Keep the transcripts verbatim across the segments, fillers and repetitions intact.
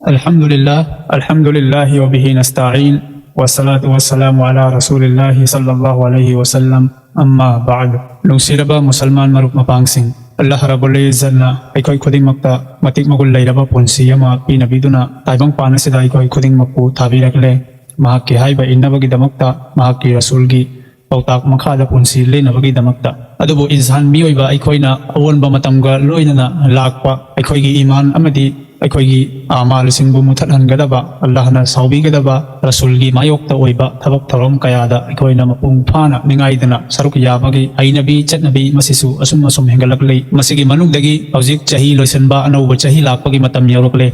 الحمد لله، الحمد لله وبه نستعين، والصلاة والسلام على رسول الله صلى الله عليه وسلم، أما بعد. ꯅꯨꯡꯁꯤꯔꯕ ꯃꯨꯁꯜꯃꯥꯟ ꯃꯔꯨꯞ ꯃꯄꯥꯡꯁꯤꯡ, ꯑꯜꯂꯥꯍ ꯔꯕꯨꯜ ꯏꯖꯠꯅ ꯑꯩꯈꯣꯏ ꯈꯨꯗꯤꯡꯃꯛꯇ ꯃꯇꯤꯛ ꯃꯒꯨꯟ ꯂꯩꯔꯕ ꯄꯨꯟꯁꯤ ꯑꯃ ꯄꯤꯅꯕꯤꯗꯨꯅ ꯇꯥꯏꯕꯪ ꯄꯥꯟ ꯑꯁꯤꯗ ꯑꯩꯈꯣꯏ ꯈꯨꯗꯤꯡꯃꯛꯄꯨ ꯊꯥꯕꯤꯔꯛꯂꯦ꯫ ꯃꯍꯥꯛꯀꯤ ꯍꯥꯏꯕ ꯏꯟꯅꯕꯒꯤꯗꯃꯛꯇ, ꯃꯍꯥꯛꯀꯤ ꯔꯁꯨꯜꯒꯤ ꯄꯥꯎꯇꯥꯛ ꯃꯈꯥꯗ ꯄꯨꯟꯁꯤ ꯂꯦꯟꯅꯕꯒꯤꯗꯃꯛꯇ꯫ ꯑꯗꯨꯕꯨ ꯏꯟꯁꯥꯟ ꯃꯤꯑꯣꯏꯕ ꯑꯩꯈꯣꯏꯅ ꯑꯑꯣꯟꯕ ꯃꯇꯝꯒ ꯂꯣꯏꯅꯅ ꯂꯥꯛꯄ, ꯑꯩꯈꯣꯏꯒꯤ ꯏꯃꯥꯟ ꯑꯃꯗꯤ ꯑꯩꯈꯣꯏꯒꯤ ꯑꯃꯥꯜꯁꯤꯡꯕꯨ ꯃꯨꯊꯠꯍꯟꯒꯗꯕ, ꯑꯜꯂꯥꯍꯅ ꯁꯥꯎꯕꯤꯒꯗꯕ, ꯔꯁꯨꯜꯒꯤ ꯃꯥꯌꯣꯛꯇ ꯑꯣꯏꯕ ꯊꯕꯛ ꯊꯧꯔꯝ ꯀꯌꯥꯗ ꯑꯩꯈꯣꯏꯅ ꯃꯄꯨꯡ ꯐꯥꯅ ꯅꯤꯡꯉꯥꯏꯗꯅ ꯁꯔꯨꯛ ꯌꯥꯕꯒꯤ ꯍꯩꯅꯕꯤ ꯆꯠꯅꯕꯤ ꯃꯁꯤꯁꯨ ꯑꯁꯨꯝ ꯑꯁꯨꯝ ꯍꯦꯟꯒꯠꯂꯛꯂꯤ꯫ ꯃꯁꯤꯒꯤ ꯃꯅꯨꯡꯗꯒꯤ ꯍꯧꯖꯤꯛ ꯆꯍꯤ ꯂꯣꯏꯁꯤꯟꯕ, ꯑꯅꯧꯕ ꯆꯍꯤ ꯂꯥꯛꯄꯒꯤ ꯃꯇꯝ ꯌꯧꯔꯛꯂꯦ꯫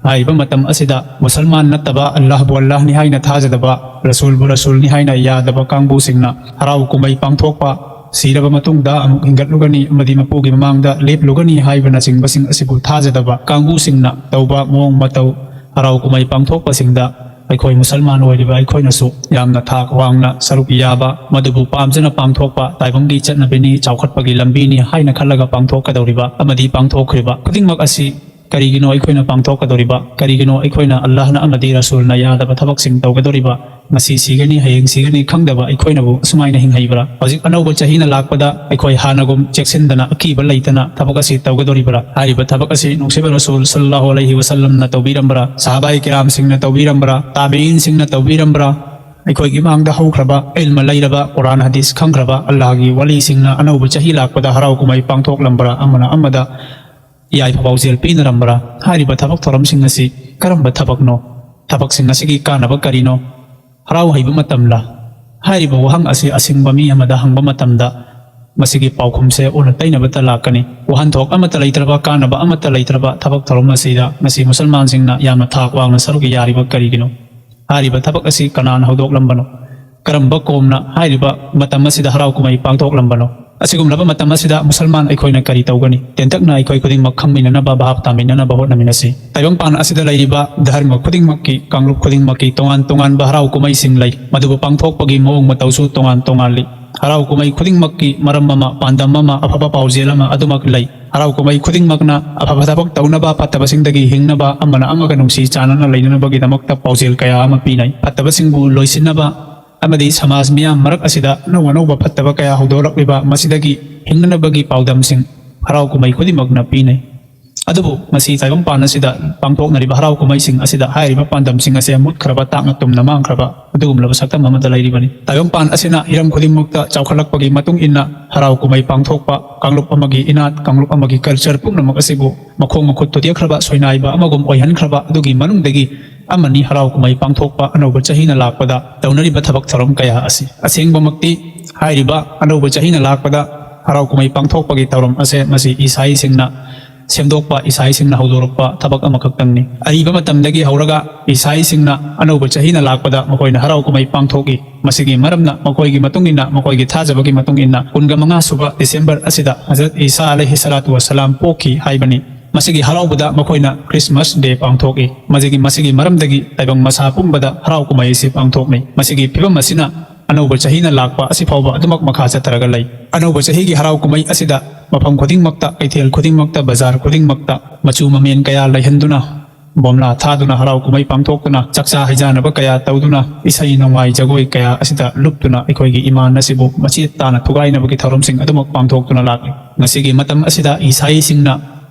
ꯍꯥꯏꯔꯤꯕ ꯃꯇꯝ ꯑꯁꯤꯗ ꯃꯨꯁꯜꯃꯥꯟ ꯅꯠꯇꯕ, ꯑꯜꯂꯥꯍꯕꯨ ꯑꯜꯂꯥꯍꯅꯤ ꯍꯥꯏꯅ ꯊꯥꯖꯗꯕ, ꯔꯁꯨꯜꯕꯨ ꯔꯁꯨꯜꯅꯤ ꯍꯥꯏꯅ ꯌꯥꯗꯕ ꯀꯥꯡꯕꯨꯁꯤꯡꯅ ꯍꯔꯥꯎ ꯀꯨꯝꯍꯩ ꯄꯥꯡꯊꯣꯛꯄ, ꯁꯤꯔꯕ ꯃꯇꯨꯡꯗ ꯑꯃꯨꯛ ꯍꯤꯡꯒꯠꯂꯨꯒꯅꯤ ꯑꯃꯗꯤ ꯃꯄꯨꯒꯤ ꯃꯃꯥꯡꯗ ꯂꯦꯞꯂꯨꯒꯅꯤ ꯍꯥꯏꯕꯅꯆꯤꯡꯕꯁꯤꯡ ꯑꯁꯤꯕꯨ ꯊꯥꯖꯗꯕ ꯀꯥꯡꯕꯨꯁꯤꯡꯅ ꯇꯧꯕ ꯃꯑꯣꯡ ꯃꯇꯧ, ꯍꯔꯥꯎ ꯀꯨꯝꯍꯩ ꯄꯥꯡꯊꯣꯛꯄꯁꯤꯡꯗ ꯑꯩꯈꯣꯏ ꯃꯨꯁꯜꯃꯥꯟ ꯑꯣꯏꯔꯤꯕ ꯑꯩꯈꯣꯏꯅꯁꯨ ꯌꯥꯝꯅ ꯊꯥꯛ ꯋꯥꯡꯅ ꯁꯔꯨꯛ ꯌꯥꯕ, ꯃꯗꯨꯕꯨ ꯄꯥꯝꯖꯅ ꯄꯥꯡꯊꯣꯛꯄ, ꯇꯥꯏꯕꯪꯒꯤ ꯆꯠꯅꯕꯤꯅꯤ, ꯆꯥꯎꯈꯠꯄꯒꯤ ꯂꯝꯕꯤꯅꯤ ꯍꯥꯏꯅ ꯈꯜꯂꯒ ꯄꯥꯡꯊꯣꯛꯀꯗꯧꯔꯤꯕ ꯑꯃꯗꯤ ꯄꯥꯡꯊꯣꯛꯈ꯭ꯔꯤꯕ ꯈꯨꯗꯤꯡꯃꯛ ꯑꯁꯤ ꯀꯔꯤꯒꯤꯅꯣ ꯑꯩꯈꯣꯏꯅ ꯄꯥꯡꯊꯣꯛꯀꯗꯧꯔꯤꯕ? ꯀꯔꯤꯒꯤꯅꯣ ꯑꯩꯈꯣꯏꯅ ꯑꯜꯂꯥꯍꯅ ꯑꯃꯗꯤ ꯔꯁꯨꯜꯅ ꯌꯥꯗꯕ ꯊꯕꯛꯁꯤꯡ ꯇꯧꯒꯗꯧꯔꯤꯕ? ꯉꯁꯤ ꯁꯤꯒꯅꯤ, ꯍꯌꯦꯡ ꯁꯤꯒꯅꯤ ꯈꯪꯗꯕ ꯑꯩꯈꯣꯏꯅꯕꯨ ꯑꯁꯨꯃꯥꯏꯅ ꯍꯤꯡꯍꯩꯕ꯭ꯔꯥ? ꯍꯧꯖꯤꯛ ꯑꯅꯧꯕ ꯆꯍꯤꯅ ꯂꯥꯛꯄꯗ ꯑꯩꯈꯣꯏ ꯍꯥꯟꯅꯒꯨꯝ ꯆꯦꯛꯁꯤꯟꯗꯅ, ꯑꯀꯤꯕ ꯂꯩꯇꯅ ꯊꯕꯛ ꯑꯁꯤ ꯇꯧꯒꯗꯧꯔꯤꯕ꯭ꯔꯥ? ꯍꯥꯏꯔꯤꯕ ꯊꯕꯛ ꯑꯁꯤ ꯅꯨꯡꯁꯤꯕ ꯔꯁꯨꯜ ꯁꯜꯂꯜꯂꯥꯍꯨ ꯑꯂꯩꯍꯤ ꯋꯁꯜꯂꯝꯅ ꯇꯧꯕꯤꯔꯝꯕ꯭ꯔꯥ? ꯁꯍꯥꯕꯥꯏ ꯀꯤꯔꯥꯝꯁꯤꯡꯅ ꯇꯧꯕꯤꯔꯝꯕ꯭ꯔꯥ? ꯇꯥꯕꯤꯏꯟꯁꯤꯡꯅ ꯇꯧꯕꯤꯔꯝꯕ꯭ꯔꯥ? ꯑꯩꯈꯣꯏꯒꯤ ꯃꯥꯡꯗ ꯍꯧꯈ꯭ꯔꯕ, ꯏꯜꯃ ꯂꯩꯔꯕ, ꯀꯨꯔꯥꯟ ꯍꯗꯤꯁ ꯈꯪꯈ꯭ꯔꯕ ꯑꯜꯂꯥꯍꯒꯤ ꯋꯥꯂꯤꯁꯤꯡꯅ ꯑꯅꯧꯕ ꯆꯍꯤ ꯂꯥꯛꯄꯗ ꯍꯔꯥꯎ ꯀꯨꯝꯍꯩ ꯄꯥꯡꯊꯣꯛꯂꯝꯕ꯭ꯔꯥ? ꯑꯃꯅ ꯑꯃꯗ ꯌꯥꯏꯐ ꯄꯥꯎꯖꯦꯜ ꯄꯤꯅꯔꯝꯕ꯭ꯔꯥ? ꯍꯥꯏꯔꯤꯕ ꯊꯕꯛ ꯊꯧꯔꯝꯁꯤꯡ ꯑꯁꯤ ꯀꯔꯝꯕ ꯊꯕꯛꯅꯣ? ꯊꯕꯛꯁꯤꯡ ꯑꯁꯤꯒꯤ ꯀꯥꯟꯅꯕ ꯀꯔꯤꯅꯣ? ꯍꯔꯥꯎ ꯍꯩꯕ ꯃꯇꯝꯂ? ꯍꯥꯏꯔꯤꯕ ꯋꯥꯍꯪ ꯑꯁꯤ ꯑꯁꯤꯡꯕ ꯃꯤ ꯑꯃꯗ ꯍꯪꯕ ꯃꯇꯝꯗ, ꯃꯁꯤꯒꯤ ꯄꯥꯎꯈꯨꯝꯁꯦ ꯑꯣꯟꯅ ꯇꯩꯅꯕꯇ ꯂꯥꯛꯀꯅꯤ꯫ ꯋꯥꯍꯟꯊꯣꯛ ꯑꯃꯠꯇ ꯂꯩꯇ꯭ꯔꯕ, ꯀꯥꯟꯅꯕ ꯑꯃꯠꯇ ꯂꯩꯇ꯭ꯔꯕ ꯊꯕꯛ ꯊꯧꯔꯝ ꯑꯁꯤꯗ ꯉꯁꯤ ꯃꯨꯁꯜꯃꯥꯟꯁꯤꯡꯅ ꯌꯥꯝꯅ ꯊꯥꯛ ꯋꯥꯡꯅ ꯁꯔꯨꯛ ꯌꯥꯔꯤꯕ ꯀꯔꯤꯒꯤꯅꯣ? ꯍꯥꯏꯔꯤꯕ ꯊꯕꯛ ꯑꯁꯤ ꯀꯅꯥꯅ ꯍꯧꯗꯣꯛꯂꯝꯕꯅꯣ? ꯀꯔꯝꯕ ꯀꯣꯝꯅ ꯍꯥꯏꯔꯤꯕ ꯃꯇꯝ ꯑꯁꯤꯗ ꯍꯔꯥꯎ ꯀꯨꯝꯍꯩ ꯄꯥꯡꯊꯣꯛꯂꯝꯕꯅꯣ? ꯑꯁꯤꯒꯨꯝꯂꯕ ꯃꯇꯝ ꯑꯁꯤꯗ ꯃꯨꯁꯜꯃꯥꯟ ꯑꯩꯈꯣꯏꯅ ꯀꯔꯤ ꯇꯧꯒꯅꯤ? ꯇꯦꯟꯇꯛꯅ ꯑꯩꯈꯣꯏ ꯈꯨꯗꯤꯡꯃꯛ ꯈꯪꯃꯤꯟꯅꯅꯕ, ꯚꯥꯞ ꯇꯥꯃꯤꯟꯅꯅꯕ ꯍꯣꯠꯅꯃꯤꯟꯅꯁꯤ꯫ ꯇꯥꯏꯕꯪꯄꯥꯟ ꯑꯁꯤꯗ ꯂꯩꯔꯤꯕ ꯙꯔꯃ ꯈꯨꯗꯤꯡꯃꯛꯀꯤ, ꯀꯥꯡꯂꯨꯞ ꯈꯨꯗꯤꯡꯃꯛꯀꯤ ꯇꯣꯉꯥꯟ ꯇꯣꯉꯥꯟꯕ ꯍꯔꯥꯎ ꯀꯨꯝꯍꯩꯁꯤꯡ ꯂꯩ꯫ ꯃꯗꯨꯕꯨ ꯄꯥꯡꯊꯣꯛꯄꯒꯤ ꯃꯑꯣꯡ ꯃꯇꯧꯁꯨ ꯇꯣꯉꯥꯟ ꯇꯣꯉꯥꯟꯂꯤ꯫ ꯍꯔꯥꯎ ꯀꯨꯝꯍꯩ ꯈꯨꯗꯤꯡꯃꯛꯀꯤ ꯃꯔꯝ ꯑꯃ, ꯄꯥꯟꯗꯝ ꯑꯃ, ꯑꯐꯕ ꯄꯥꯎꯖꯦꯜ ꯑꯃ ꯑꯗꯨꯃꯛ ꯂꯩ꯫ ꯍꯔꯥꯎ ꯀꯨꯝꯍꯩ ꯈꯨꯗꯤꯡꯃꯛꯅ ꯑꯐꯕ ꯊꯕꯛ ꯇꯧꯅꯕ, ꯐꯠꯇꯕꯁꯤꯡꯗꯒꯤ ꯍꯤꯡꯅꯕ, ꯑꯃꯅ ꯑꯃꯒ ꯅꯨꯡꯁꯤ ꯆꯥꯟꯅꯅ ꯂꯩꯅꯅꯕꯒꯤꯗꯃꯛꯇ ꯄꯥꯎꯖꯦꯜ ꯀꯌꯥ ꯑꯃ ꯄꯤꯅꯩ꯫ ꯐꯠꯇꯕꯁꯤꯡꯕꯨ ꯂꯣꯏꯁꯤꯟꯅꯕ ꯑꯃꯗꯤ ꯁꯃꯥꯖ ꯃꯤꯌꯥꯝ ꯃꯔꯛ ꯑꯁꯤꯗ ꯑꯅꯧ ꯑꯅꯧꯕ ꯐꯠꯇꯕ ꯀꯌꯥ ꯍꯧꯗꯣꯔꯛꯂꯤꯕ, ꯃꯁꯤꯗꯒꯤ ꯍꯤꯡꯅꯅꯕꯒꯤ ꯄꯥꯎꯗꯝꯁꯤꯡ ꯍꯔꯥꯎ ꯀꯨꯝꯍꯩ ꯈꯨꯗꯤꯡꯃꯛꯅ ꯄꯤꯅꯩ꯫ ꯑꯗꯨꯕꯨ ꯉꯁꯤ ꯇꯥꯏꯕꯪꯄꯥꯟ ꯑꯁꯤꯗ ꯄꯥꯡꯊꯣꯛꯅꯔꯤꯕ ꯍꯔꯥꯎ ꯀꯨꯝꯍꯩꯁꯤꯡ ꯑꯁꯤꯗ ꯍꯥꯏꯔꯤꯕ ꯄꯥꯟꯗꯝꯁꯤꯡ ꯑꯁꯦ ꯃꯨꯠꯈ꯭ꯔꯕ, ꯇꯥꯛꯅ ꯇꯨꯝꯅ ꯃꯥꯡꯈ꯭ꯔꯕ ꯑꯗꯨꯒꯨꯝꯂꯕ ꯁꯛꯇꯝ ꯑꯃꯗ ꯂꯩꯔꯤꯕꯅꯤ꯫ ꯇꯥꯏꯕꯪꯄꯥꯟ ꯑꯁꯤꯅ ꯍꯤꯔꯝ ꯈꯨꯗꯤꯡꯃꯛꯇ ꯆꯥꯎꯈꯠꯂꯛꯄꯒꯤ ꯃꯇꯨꯡ ꯏꯟꯅ ꯍꯔꯥꯎ ꯀꯨꯝꯍꯩ ꯄꯥꯡꯊꯣꯛꯄ, ꯀꯥꯡꯂꯨꯞ ꯑꯃꯒꯤ ꯏꯅꯥꯠ, ꯀꯥꯡꯂꯨꯞ ꯑꯃꯒꯤ culture ꯄꯨꯝꯅꯃꯛ ꯑꯁꯤꯕꯨ ꯃꯈꯣꯡ ꯃꯈꯨꯠ ꯊꯨꯗꯦꯛꯈ꯭ꯔꯕ, ꯁꯣꯏꯅꯥꯏꯕ ꯑꯃꯒꯨꯝ ꯑꯣꯏꯍꯟꯈ꯭ꯔꯕ ꯑꯗꯨꯒꯤ ꯃꯅꯨꯡꯗꯒꯤ ꯑꯃꯅꯤ ꯍꯔꯥꯎ ꯀꯨꯝꯍꯩ ꯄꯥꯡꯊꯣꯛꯄ, ꯑꯅꯧꯕ ꯆꯍꯤꯅ ꯂꯥꯛꯄꯗ ꯇꯧꯅꯔꯤꯕ ꯊꯕꯛ ꯊꯧꯔꯝ ꯀꯌꯥ ꯑꯁꯤ꯫ ꯑꯁꯦꯡꯕꯃꯛꯇꯤ ꯍꯥꯏꯔꯤꯕ ꯑꯅꯧꯕ ꯆꯍꯤꯅ ꯂꯥꯛꯄꯗ ꯍꯔꯥꯎ ꯀꯨꯝꯍꯩ ꯄꯥꯡꯊꯣꯛꯄꯒꯤ ꯊꯧꯔꯝ ꯑꯁꯦ ꯃꯁꯤ ꯏꯁꯥꯏꯁꯤꯡꯅ ꯁꯦꯝꯗꯣꯛꯄ, ꯏꯁꯥꯏꯁꯤꯡꯅ ꯍꯧꯗꯣꯔꯛꯄ ꯊꯕꯛ ꯑꯃꯈꯛꯇꯪꯅꯤ꯫ ꯑꯔꯤꯕ ꯃꯇꯝꯗꯒꯤ ꯍꯧꯔꯒ ꯏꯁꯥꯏꯁꯤꯡꯅ ꯑꯅꯧꯕ ꯆꯍꯤꯅ ꯂꯥꯛꯄꯗ ꯃꯈꯣꯏꯅ ꯍꯔꯥꯎ ꯀꯨꯝꯍꯩ ꯄꯥꯡꯊꯣꯛꯏ꯫ ꯃꯁꯤꯒꯤ ꯃꯔꯝꯅ ꯃꯈꯣꯏꯒꯤ ꯃꯇꯨꯡ ꯏꯟꯅ, ꯃꯈꯣꯏꯒꯤ ꯊꯥꯖꯕꯒꯤ ꯃꯇꯨꯡ ꯏꯟꯅ, ꯀꯨꯟꯒ ꯃꯉꯥ ꯁꯨꯕ ꯗꯤꯁꯦꯝꯕꯔ ꯑꯁꯤꯗ ꯍꯖꯔꯠ ꯏꯁꯥ ꯑꯂꯩꯍꯤ ꯁꯂꯥꯇꯨ ꯋꯁꯁꯂꯥꯝ ꯄꯣꯛꯈꯤ ꯍꯥꯏꯕꯅꯤ꯫ ꯃꯁꯤꯒꯤ ꯍꯔꯥꯎꯕꯗ ꯃꯈꯣꯏꯅ Christmas Day ꯄꯥꯡꯊꯣꯛꯏ꯫ ꯃꯁꯤꯒꯤ, ꯃꯁꯤꯒꯤ ꯃꯔꯝꯗꯒꯤ ꯇꯥꯏꯕꯪ ꯃꯁꯥ ꯄꯨꯝꯕꯗ ꯍꯔꯥꯎ ꯀꯨꯝꯍꯩ ꯑꯁꯤ ꯄꯥꯡꯊꯣꯛꯅꯩ꯫ ꯃꯁꯤꯒꯤ ꯐꯤꯕꯝ ꯑꯁꯤꯅ ꯑꯅꯧꯕ ꯆꯍꯤꯅ ꯂꯥꯛꯄ ꯑꯁꯤ ꯐꯥꯎꯕ ꯑꯗꯨꯃꯛ ꯃꯈꯥ ꯆꯠꯊꯔꯒ ꯂꯩ꯫ ꯑꯅꯧꯕ ꯆꯍꯤꯒꯤ ꯍꯔꯥꯎ ꯀꯨꯝꯍꯩ ꯑꯁꯤꯗ ꯃꯐꯝ ꯈꯨꯗꯤꯡꯃꯛꯇ, ꯀꯩꯊꯦꯜ ꯈꯨꯗꯤꯡꯃꯛꯇ, ꯕꯖꯥꯔ ꯈꯨꯗꯤꯡꯃꯛꯇ ꯃꯆꯨ ꯃꯃꯦꯟ ꯀꯌꯥ ꯂꯩꯍꯟꯗꯨꯅ, ꯕꯣꯝꯂꯥ ꯊꯥꯗꯨꯅ, ꯍꯔꯥꯎ ꯀꯨꯝꯍꯩ ꯄꯥꯡꯊꯣꯛꯇꯨꯅ, ꯆꯥꯛꯆꯥ ꯍꯩꯖꯥꯟꯅꯕ ꯀꯌꯥ ꯇꯧꯗꯨꯅ, ꯏꯁꯩ ꯅꯣꯡꯃꯥꯏ ꯖꯒꯣꯏ ꯀꯌꯥ ꯑꯁꯤꯗ ꯂꯨꯞꯇꯨꯅ ꯑꯩꯈꯣꯏꯒꯤ ꯏꯃꯥꯟ ꯑꯁꯤꯕꯨ ꯃꯆꯦꯠ ꯇꯥꯅ ꯊꯨꯒꯥꯏꯅꯕꯒꯤ ꯊꯧꯔꯝꯁꯤꯡ ꯑꯗꯨꯃꯛ ꯄꯥꯡꯊꯣꯛꯇꯨꯅ ꯂꯥꯛꯂꯤ꯫ ꯉꯁꯤꯒꯤ ꯃꯇꯝ ꯑꯁꯤꯗ ꯏꯁꯥꯏꯁꯤꯡꯅ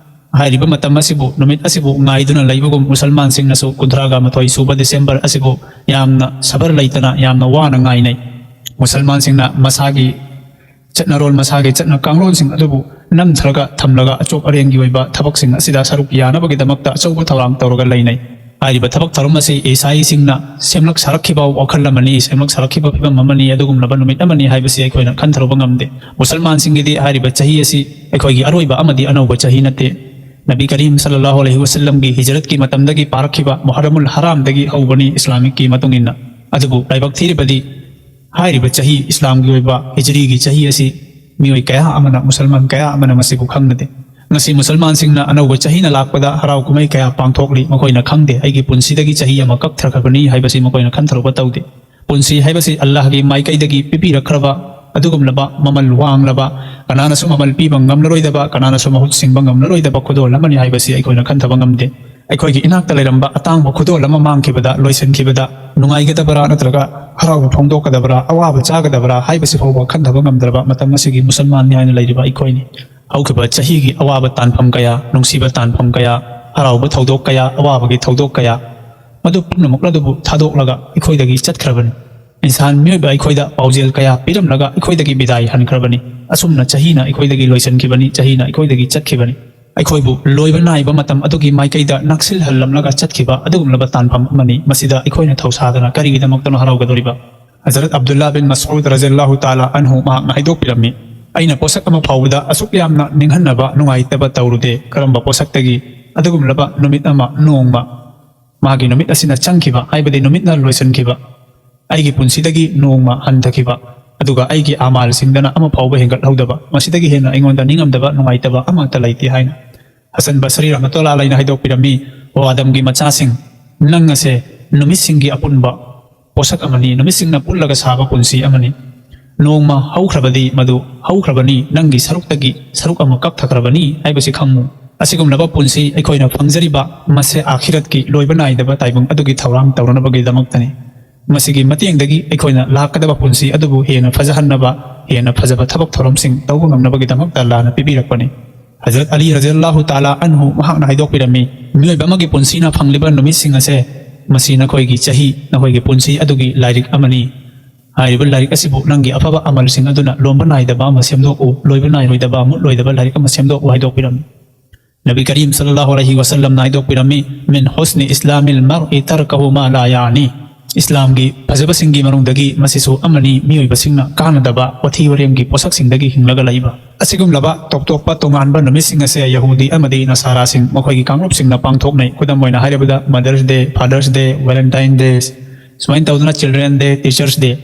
ꯍꯥꯏꯔꯤꯕ ꯃꯇꯝ ꯑꯁꯤꯕꯨ, ꯅꯨꯃꯤꯠ ꯑꯁꯤꯕꯨ ꯉꯥꯏꯗꯨꯅ ꯂꯩꯕꯒꯨꯝ ꯃꯨꯁꯜꯃꯥꯟꯁꯤꯡꯅꯁꯨ ꯀꯨꯟꯊ꯭ꯔꯥꯒ ꯃꯥꯊꯣꯏ ꯁꯨꯕ ꯗꯤꯁꯦꯝꯕꯔ ꯑꯁꯤꯕꯨ ꯌꯥꯝꯅ ꯁꯕꯔ ꯂꯩꯇꯅ, ꯌꯥꯝꯅ ꯋꯥꯅ ꯉꯥꯏꯅꯩ꯫ ꯃꯨꯁꯜꯃꯥꯟꯁꯤꯡꯅ ꯃꯁꯥꯒꯤ ꯆꯠꯅꯔꯣꯜ, ꯃꯁꯥꯒꯤ ꯆꯠꯅ ꯀꯥꯡꯂꯣꯟꯁꯤꯡ ꯑꯗꯨꯕꯨ ꯅꯝꯊꯔꯒ ꯊꯝꯂꯒ, ꯑꯆꯣꯞ ꯑꯔꯦꯡꯒꯤ ꯑꯣꯏꯕ ꯊꯕꯛꯁꯤꯡ ꯑꯁꯤꯗ ꯁꯔꯨꯛ ꯌꯥꯅꯕꯒꯤꯗꯃꯛꯇ ꯑꯆꯧꯕ ꯊꯧꯔꯥꯡ ꯇꯧꯔꯒ ꯂꯩꯅꯩ꯫ ꯍꯥꯏꯔꯤꯕ ꯊꯕꯛ ꯊꯧꯔꯝ ꯑꯁꯤ ꯏꯁꯥꯏꯁꯤꯡꯅ ꯁꯦꯝꯂꯛ ꯁꯥꯔꯛꯈꯤꯕ ꯋꯥꯈꯜ ꯑꯃꯅꯤ, ꯁꯦꯝꯂꯛ ꯁꯥꯔꯛꯈꯤꯕ ꯐꯤꯕꯝ ꯑꯃꯅꯤ, ꯑꯗꯨꯒꯨꯝꯂꯕ ꯅꯨꯃꯤꯠ ꯑꯃꯅꯤ ꯍꯥꯏꯕꯁꯤ ꯑꯩꯈꯣꯏꯅ ꯈꯟꯊꯔꯨꯕ ꯉꯝꯗꯦ꯫ ꯃꯨꯁꯜꯃꯥꯟꯁꯤꯡꯒꯤꯗꯤ ꯍꯥꯏꯔꯤꯕ ꯆꯍꯤ ꯑꯁꯤ ꯑꯩꯈꯣꯏꯒꯤ ꯑꯔꯣꯏꯕ ꯑꯃꯗꯤ ꯑꯅꯧꯕ ꯆꯍꯤ ꯅꯠꯇꯦ꯫ ꯅꯕꯤ ꯀꯔꯤꯝ ꯁꯜꯂꯜꯂꯥꯍꯨ ꯑꯂꯩꯍꯤ ꯋꯁꯜꯂꯝꯒꯤ ꯍꯤꯖꯔꯠꯀꯤ ꯃꯇꯝꯗꯒꯤ ꯄꯥꯔꯛꯈꯤꯕ ꯃꯨꯍꯔꯔꯃꯨꯜ ꯍꯔꯥꯝꯗꯒꯤ ꯍꯧꯕꯅꯤ ꯏꯁꯂꯥꯃꯤꯛꯀꯤ ꯃꯇꯨꯡ ꯏꯟꯅ꯫ ꯑꯗꯨꯕꯨ ꯂꯥꯏꯕꯛ ꯊꯤꯔꯤꯕꯗꯤ ꯍꯥꯏꯔꯤꯕ ꯆꯍꯤ, ꯏꯁꯂꯥꯝꯒꯤ ꯑꯣꯏꯕ ꯍꯤꯖꯔꯤꯒꯤ ꯆꯍꯤ ꯑꯁꯤ ꯃꯤꯑꯣꯏ ꯀꯌꯥ ꯑꯃꯅ, ꯃꯨꯁꯜꯃꯥꯟ ꯀꯌꯥ ꯑꯃꯅ ꯃꯁꯤꯕꯨ ꯈꯪꯅꯗꯦ꯫ ꯉꯁꯤ ꯃꯨꯁꯜꯃꯥꯟꯁꯤꯡꯅ ꯑꯅꯧꯕ ꯆꯍꯤꯅ ꯂꯥꯛꯄꯗ ꯍꯔꯥꯎ ꯀꯨꯝꯍꯩ ꯀꯌꯥ ꯄꯥꯡꯊꯣꯛꯂꯤ꯫ ꯃꯈꯣꯏꯅ ꯈꯪꯗꯦ ꯑꯩꯒꯤ ꯄꯨꯟꯁꯤꯗꯒꯤ ꯆꯍꯤ ꯑꯃ ꯀꯛꯊꯈ꯭ꯔꯕꯅꯤ ꯍꯥꯏꯕꯁꯤ ꯃꯈꯣꯏꯅ ꯈꯟꯊꯔꯨꯕ ꯇꯧꯗꯦ꯫ ꯄꯨꯟꯁꯤ ꯍꯥꯏꯕꯁꯤ ꯑꯜꯂꯥꯍꯒꯤ ꯃꯥꯏꯀꯩꯗꯒꯤ ꯄꯤꯕꯤꯔꯛꯈ꯭ꯔꯕ ꯑꯗꯨꯒꯨꯝꯂꯕ ꯃꯃꯜ ꯋꯥꯡꯂꯕ, ꯀꯅꯥꯅꯁꯨ ꯃꯃꯜ ꯄꯤꯕ ꯉꯝꯂꯔꯣꯏꯗꯕ, ꯀꯅꯥꯅꯁꯨ ꯃꯍꯨꯠ ꯁꯤꯡꯕ ꯉꯝꯂꯔꯣꯏꯗꯕ ꯈꯨꯗꯣꯜ ꯑꯃꯅꯤ ꯍꯥꯏꯕꯁꯤ ꯑꯩꯈꯣꯏꯅ ꯈꯟꯊꯕ ꯉꯝꯗꯦ꯫ ꯑꯩꯈꯣꯏꯒꯤ ꯏꯅꯥꯛꯇ ꯂꯩꯔꯝꯕ ꯑꯇꯥꯡꯕ ꯈꯨꯗꯣꯜ ꯑꯃ ꯃꯥꯡꯈꯤꯕꯗ, ꯂꯣꯏꯁꯤꯟꯈꯤꯕꯗ ꯅꯨꯡꯉꯥꯏꯒꯗꯕꯔꯥ ꯅꯠꯇ꯭ꯔꯒ ꯍꯔꯥꯎꯕ ꯐꯣꯡꯗꯣꯛꯀꯗꯕꯔꯥ, ꯑꯋꯥꯕ ꯆꯥꯒꯗꯕꯔꯥ ꯍꯥꯏꯕꯁꯤ ꯐꯥꯎꯕ ꯈꯟꯊꯕ ꯉꯝꯗ꯭ꯔꯕ ꯃꯇꯝ ꯑꯁꯤꯒꯤ ꯃꯨꯁꯜꯃꯥꯟꯅꯤ ꯍꯥꯏꯅ ꯂꯩꯔꯤꯕ ꯑꯩꯈꯣꯏꯅꯤ꯫ ꯍꯧꯈꯤꯕ ꯆꯍꯤꯒꯤ ꯑꯋꯥꯕ ꯇꯥꯟꯐꯝ ꯀꯌꯥ, ꯅꯨꯡꯁꯤꯕ ꯇꯥꯟꯐꯝ ꯀꯌꯥ, ꯍꯔꯥꯎꯕ ꯊꯧꯗꯣꯛ ꯀꯌꯥ, ꯑꯋꯥꯕꯒꯤ ꯊꯧꯗꯣꯛ ꯀꯌꯥ, ꯃꯗꯨ ꯄꯨꯝꯅꯃꯛ ꯑꯗꯨꯕꯨ ꯊꯥꯗꯣꯛꯂꯒ ꯑꯩꯈꯣꯏꯗꯒꯤ ꯆꯠꯈ꯭ꯔꯕꯅꯤ꯫ ꯏꯟꯁꯥꯟ ꯃꯤꯑꯣꯏꯕ ꯑꯩꯈꯣꯏꯗ ꯄꯥꯎꯖꯦꯜ ꯀꯌꯥ ꯄꯤꯔꯝꯂꯒ ꯑꯩꯈꯣꯏꯗꯒꯤ ꯕꯤꯗꯥꯏ ꯍꯟꯈ꯭ꯔꯕꯅꯤ꯫ ꯑꯁꯨꯝꯅ ꯆꯍꯤꯅ ꯑꯩꯈꯣꯏꯗꯒꯤ ꯂꯣꯏꯁꯤꯟꯈꯤꯕꯅꯤ, ꯆꯍꯤꯅ ꯑꯩꯈꯣꯏꯗꯒꯤ ꯆꯠꯈꯤꯕꯅꯤ꯫ ꯑꯩꯈꯣꯏꯕꯨ ꯂꯣꯏꯕ ꯅꯥꯏꯕ ꯃꯇꯝ ꯑꯗꯨꯒꯤ ꯃꯥꯏꯀꯩꯗ ꯅꯛꯁꯤꯜꯍꯜꯂꯝꯂꯒ ꯆꯠꯈꯤꯕ ꯑꯗꯨꯒꯨꯝꯂꯕ ꯇꯥꯟꯐꯝ ꯑꯃꯅꯤ꯫ ꯃꯁꯤꯗ ꯑꯩꯈꯣꯏꯅ ꯊꯧꯁꯥꯗꯅ ꯀꯔꯤꯒꯤꯗꯃꯛꯇꯅꯣ ꯍꯔꯥꯎꯒꯗꯧꯔꯤꯕ? ꯍꯖꯔꯠ ꯑꯕꯗꯨꯜꯂꯥ ꯕꯤꯟ ꯃꯁꯎꯗ ꯔꯖꯤꯌꯜꯂꯥꯍꯨ ꯇꯥꯂꯥ ꯑꯟꯍꯨ ꯃꯍꯥꯛꯅ ꯍꯥꯏꯗꯣꯛꯄꯤꯔꯝꯃꯤ, "ꯑꯩꯅ ꯄꯣꯠꯁꯛ ꯑꯃ ꯐꯥꯎꯕꯗ ꯑꯁꯨꯛ ꯌꯥꯝꯅ ꯅꯤꯡꯍꯟꯅꯕ, ꯅꯨꯡꯉꯥꯏꯇꯕ ꯇꯧꯔꯨꯗꯦ꯫ ꯀꯔꯝꯕ ꯄꯣꯠꯁꯛꯇꯒꯤ?" ꯑꯗꯨꯒꯨꯝꯂꯕ ꯅꯨꯃꯤꯠ ꯑꯃ, ꯅꯣꯡꯃ, ꯃꯥꯒꯤ ꯅꯨꯃꯤꯠ ꯑꯁꯤꯅ ꯆꯪꯈꯤꯕ, ꯍꯥꯏꯕꯗꯤ ꯅꯨꯃꯤꯠꯅ ꯂꯣꯏꯁꯤꯟꯈꯤꯕ, ꯑꯩꯒꯤ ꯄꯨꯟꯁꯤꯗꯒꯤ ꯅꯣꯡꯃ ꯍꯟꯊꯈꯤꯕ, ꯑꯗꯨꯒ ꯑꯩꯒꯤ ꯑꯃꯥꯜꯁꯤꯡꯗꯅ ꯑꯃ ꯐꯥꯎꯕ ꯍꯦꯟꯒꯠꯍꯧꯗꯕ, ꯃꯁꯤꯗꯒꯤ ꯍꯦꯟꯅ ꯑꯩꯉꯣꯟꯗ ꯅꯤꯡꯉꯝꯗꯕ, ꯅꯨꯡꯉꯥꯏꯇꯕ ꯑꯃꯠꯇ ꯂꯩꯇꯦ ꯍꯥꯏꯅ꯫ ꯍꯁꯟ ꯕꯁꯔꯤ ꯔꯍꯃꯇꯨꯜꯂꯥꯍꯤ ꯑꯂꯩꯅ ꯍꯥꯏꯗꯣꯛꯄꯤꯔꯝꯃꯤ, "ꯑꯣ ꯑꯥꯗꯝꯒꯤ ꯃꯆꯥꯁꯤꯡ, ꯅꯪ ꯑꯁꯦ ꯅꯨꯃꯤꯠꯁꯤꯡꯒꯤ ꯑꯄꯨꯟꯕ ꯄꯣꯠꯁꯛ ꯑꯃꯅꯤ, ꯅꯨꯃꯤꯠꯁꯤꯡꯅ ꯄꯨꯜꯂꯒ ꯁꯥꯕ ꯄꯨꯟꯁꯤ ꯑꯃꯅꯤ꯫ ꯅꯣꯡꯃ ꯍꯧꯈ꯭ꯔꯕꯗꯤ ꯃꯗꯨ ꯍꯧꯈ꯭ꯔꯕꯅꯤ, ꯅꯪꯒꯤ ꯁꯔꯨꯛꯇꯒꯤ ꯁꯔꯨꯛ ꯑꯃ ꯀꯛꯊꯈ꯭ꯔꯕꯅꯤ ꯍꯥꯏꯕꯁꯤ ꯈꯪꯉꯨ꯫ ꯑꯁꯤꯒꯨꯝꯂꯕ ꯄꯨꯟꯁꯤ ꯑꯩꯈꯣꯏꯅ ꯐꯪꯖꯔꯤꯕ ꯃꯁꯦ ꯑꯥꯈꯤꯔꯠꯀꯤ ꯂꯣꯏꯕ ꯅꯥꯏꯗꯕ ꯇꯥꯏꯕꯪ ꯑꯗꯨꯒꯤ ꯊꯧꯔꯥꯡ ꯇꯧꯅꯅꯕꯒꯤꯗꯃꯛꯇꯅꯤ꯫ ꯃꯁꯤꯒꯤ ꯃꯇꯦꯡꯗꯒꯤ ꯑꯩꯈꯣꯏꯅ ꯂꯥꯛꯀꯗꯕ ꯄꯨꯟꯁꯤ ꯑꯗꯨꯕꯨ ꯍꯦꯟꯅ ꯐꯖꯍꯟꯅꯕ, ꯍꯦꯟꯅ ꯐꯖꯕ ꯊꯕꯛ ꯊꯧꯔꯝꯁꯤꯡ ꯇꯧꯕ ꯉꯝꯅꯕꯒꯤꯗꯃꯛꯇ ꯑꯜꯂꯥꯍꯅ ꯄꯤꯕꯤꯔꯛꯄꯅꯤ꯫" ꯍꯖꯔꯠ ꯑꯂꯤ ꯔꯖꯤꯌꯜꯂꯥꯍꯨ ꯇꯥꯂꯥ ꯑꯟꯍꯨ ꯃꯍꯥꯛꯅ ꯍꯥꯏꯗꯣꯛꯄꯤꯔꯝꯃꯤ, "ꯃꯤꯑꯣꯏꯕ ꯑꯃꯒꯤ ꯄꯨꯟꯁꯤꯅ ꯐꯪꯂꯤꯕ ꯅꯨꯃꯤꯠꯁꯤꯡ ꯑꯁꯦ, ꯃꯁꯤ ꯅꯈꯣꯏꯒꯤ ꯆꯍꯤ, ꯅꯈꯣꯏꯒꯤ ꯄꯨꯟꯁꯤ ꯑꯗꯨꯒꯤ ꯂꯥꯏꯔꯤꯛ ꯑꯃꯅꯤ꯫ ꯍꯥꯏꯔꯤꯕ ꯂꯥꯏꯔꯤꯛ ꯑꯁꯤꯕꯨ ꯅꯪꯒꯤ ꯑꯐꯕ ꯑꯃꯜꯁꯤꯡ ꯑꯗꯨꯅ ꯂꯣꯝꯕ ꯅꯥꯏꯗꯕ ꯑꯃ ꯁꯦꯝꯗꯣꯛꯎ, ꯂꯣꯏꯕ ꯅꯥꯏꯔꯣꯏꯗꯕ, ꯃꯨꯠꯂꯣꯏꯗꯕ ꯂꯥꯏꯔꯤꯛ ꯑꯃ ꯁꯦꯝꯗꯣꯛꯎ" ꯍꯥꯏꯗꯣꯛꯄꯤꯔꯝꯃꯤ꯫ ꯅꯕꯤ ꯀꯔꯤꯝ ꯁꯜꯂꯜꯂꯥꯍꯨ ꯑꯂꯩꯍꯤ ꯋꯁꯜꯂꯝꯅ ꯍꯥꯏꯗꯣꯛꯄꯤꯔꯝꯃꯤ, "ꯃꯤꯟ ꯍꯨꯁꯅꯤ ꯏꯁꯂꯥꯃꯤꯜ ꯃꯔꯏ ꯇꯔꯀꯍꯨ ꯃꯥ ꯂꯥ ꯌꯥꯅꯤ꯫" ꯏꯁꯂꯥꯝꯒꯤ ꯐꯖꯕꯁꯤꯡꯒꯤ ꯃꯅꯨꯡꯗꯒꯤ ꯃꯁꯤꯁꯨ ꯑꯃꯅꯤ, ꯃꯤꯑꯣꯏꯕꯁꯤꯡꯅ ꯀꯥꯟꯅꯗꯕ ꯋꯥꯊꯤ ꯋꯥꯔꯦꯝꯒꯤ ꯄꯣꯠꯁꯛꯁꯤꯡꯗꯒꯤ ꯍꯤꯡꯂꯒ ꯂꯩꯕ꯫ ꯑꯁꯤꯒꯨꯝꯂꯕ ꯇꯣꯞ ꯇꯣꯞꯄ ꯇꯣꯉꯥꯟꯕ ꯅꯨꯃꯤꯠꯁꯤꯡ ꯑꯁꯦ ꯌꯍꯨꯗꯤ ꯑꯃꯗꯤ ꯅꯁꯥꯔꯥꯁꯤꯡ ꯃꯈꯣꯏꯒꯤ ꯀꯥꯡꯂꯨꯞꯁꯤꯡꯅ ꯄꯥꯡꯊꯣꯛꯅꯩ꯫ ꯈꯨꯗꯝ ꯑꯣꯏꯅ ꯍꯥꯏꯔꯕꯗ, Mother's Day, Father's Day, Valentine Day, ꯁꯨꯃꯥꯏꯅ ꯇꯧꯗꯅ Children Day, Teachers Day,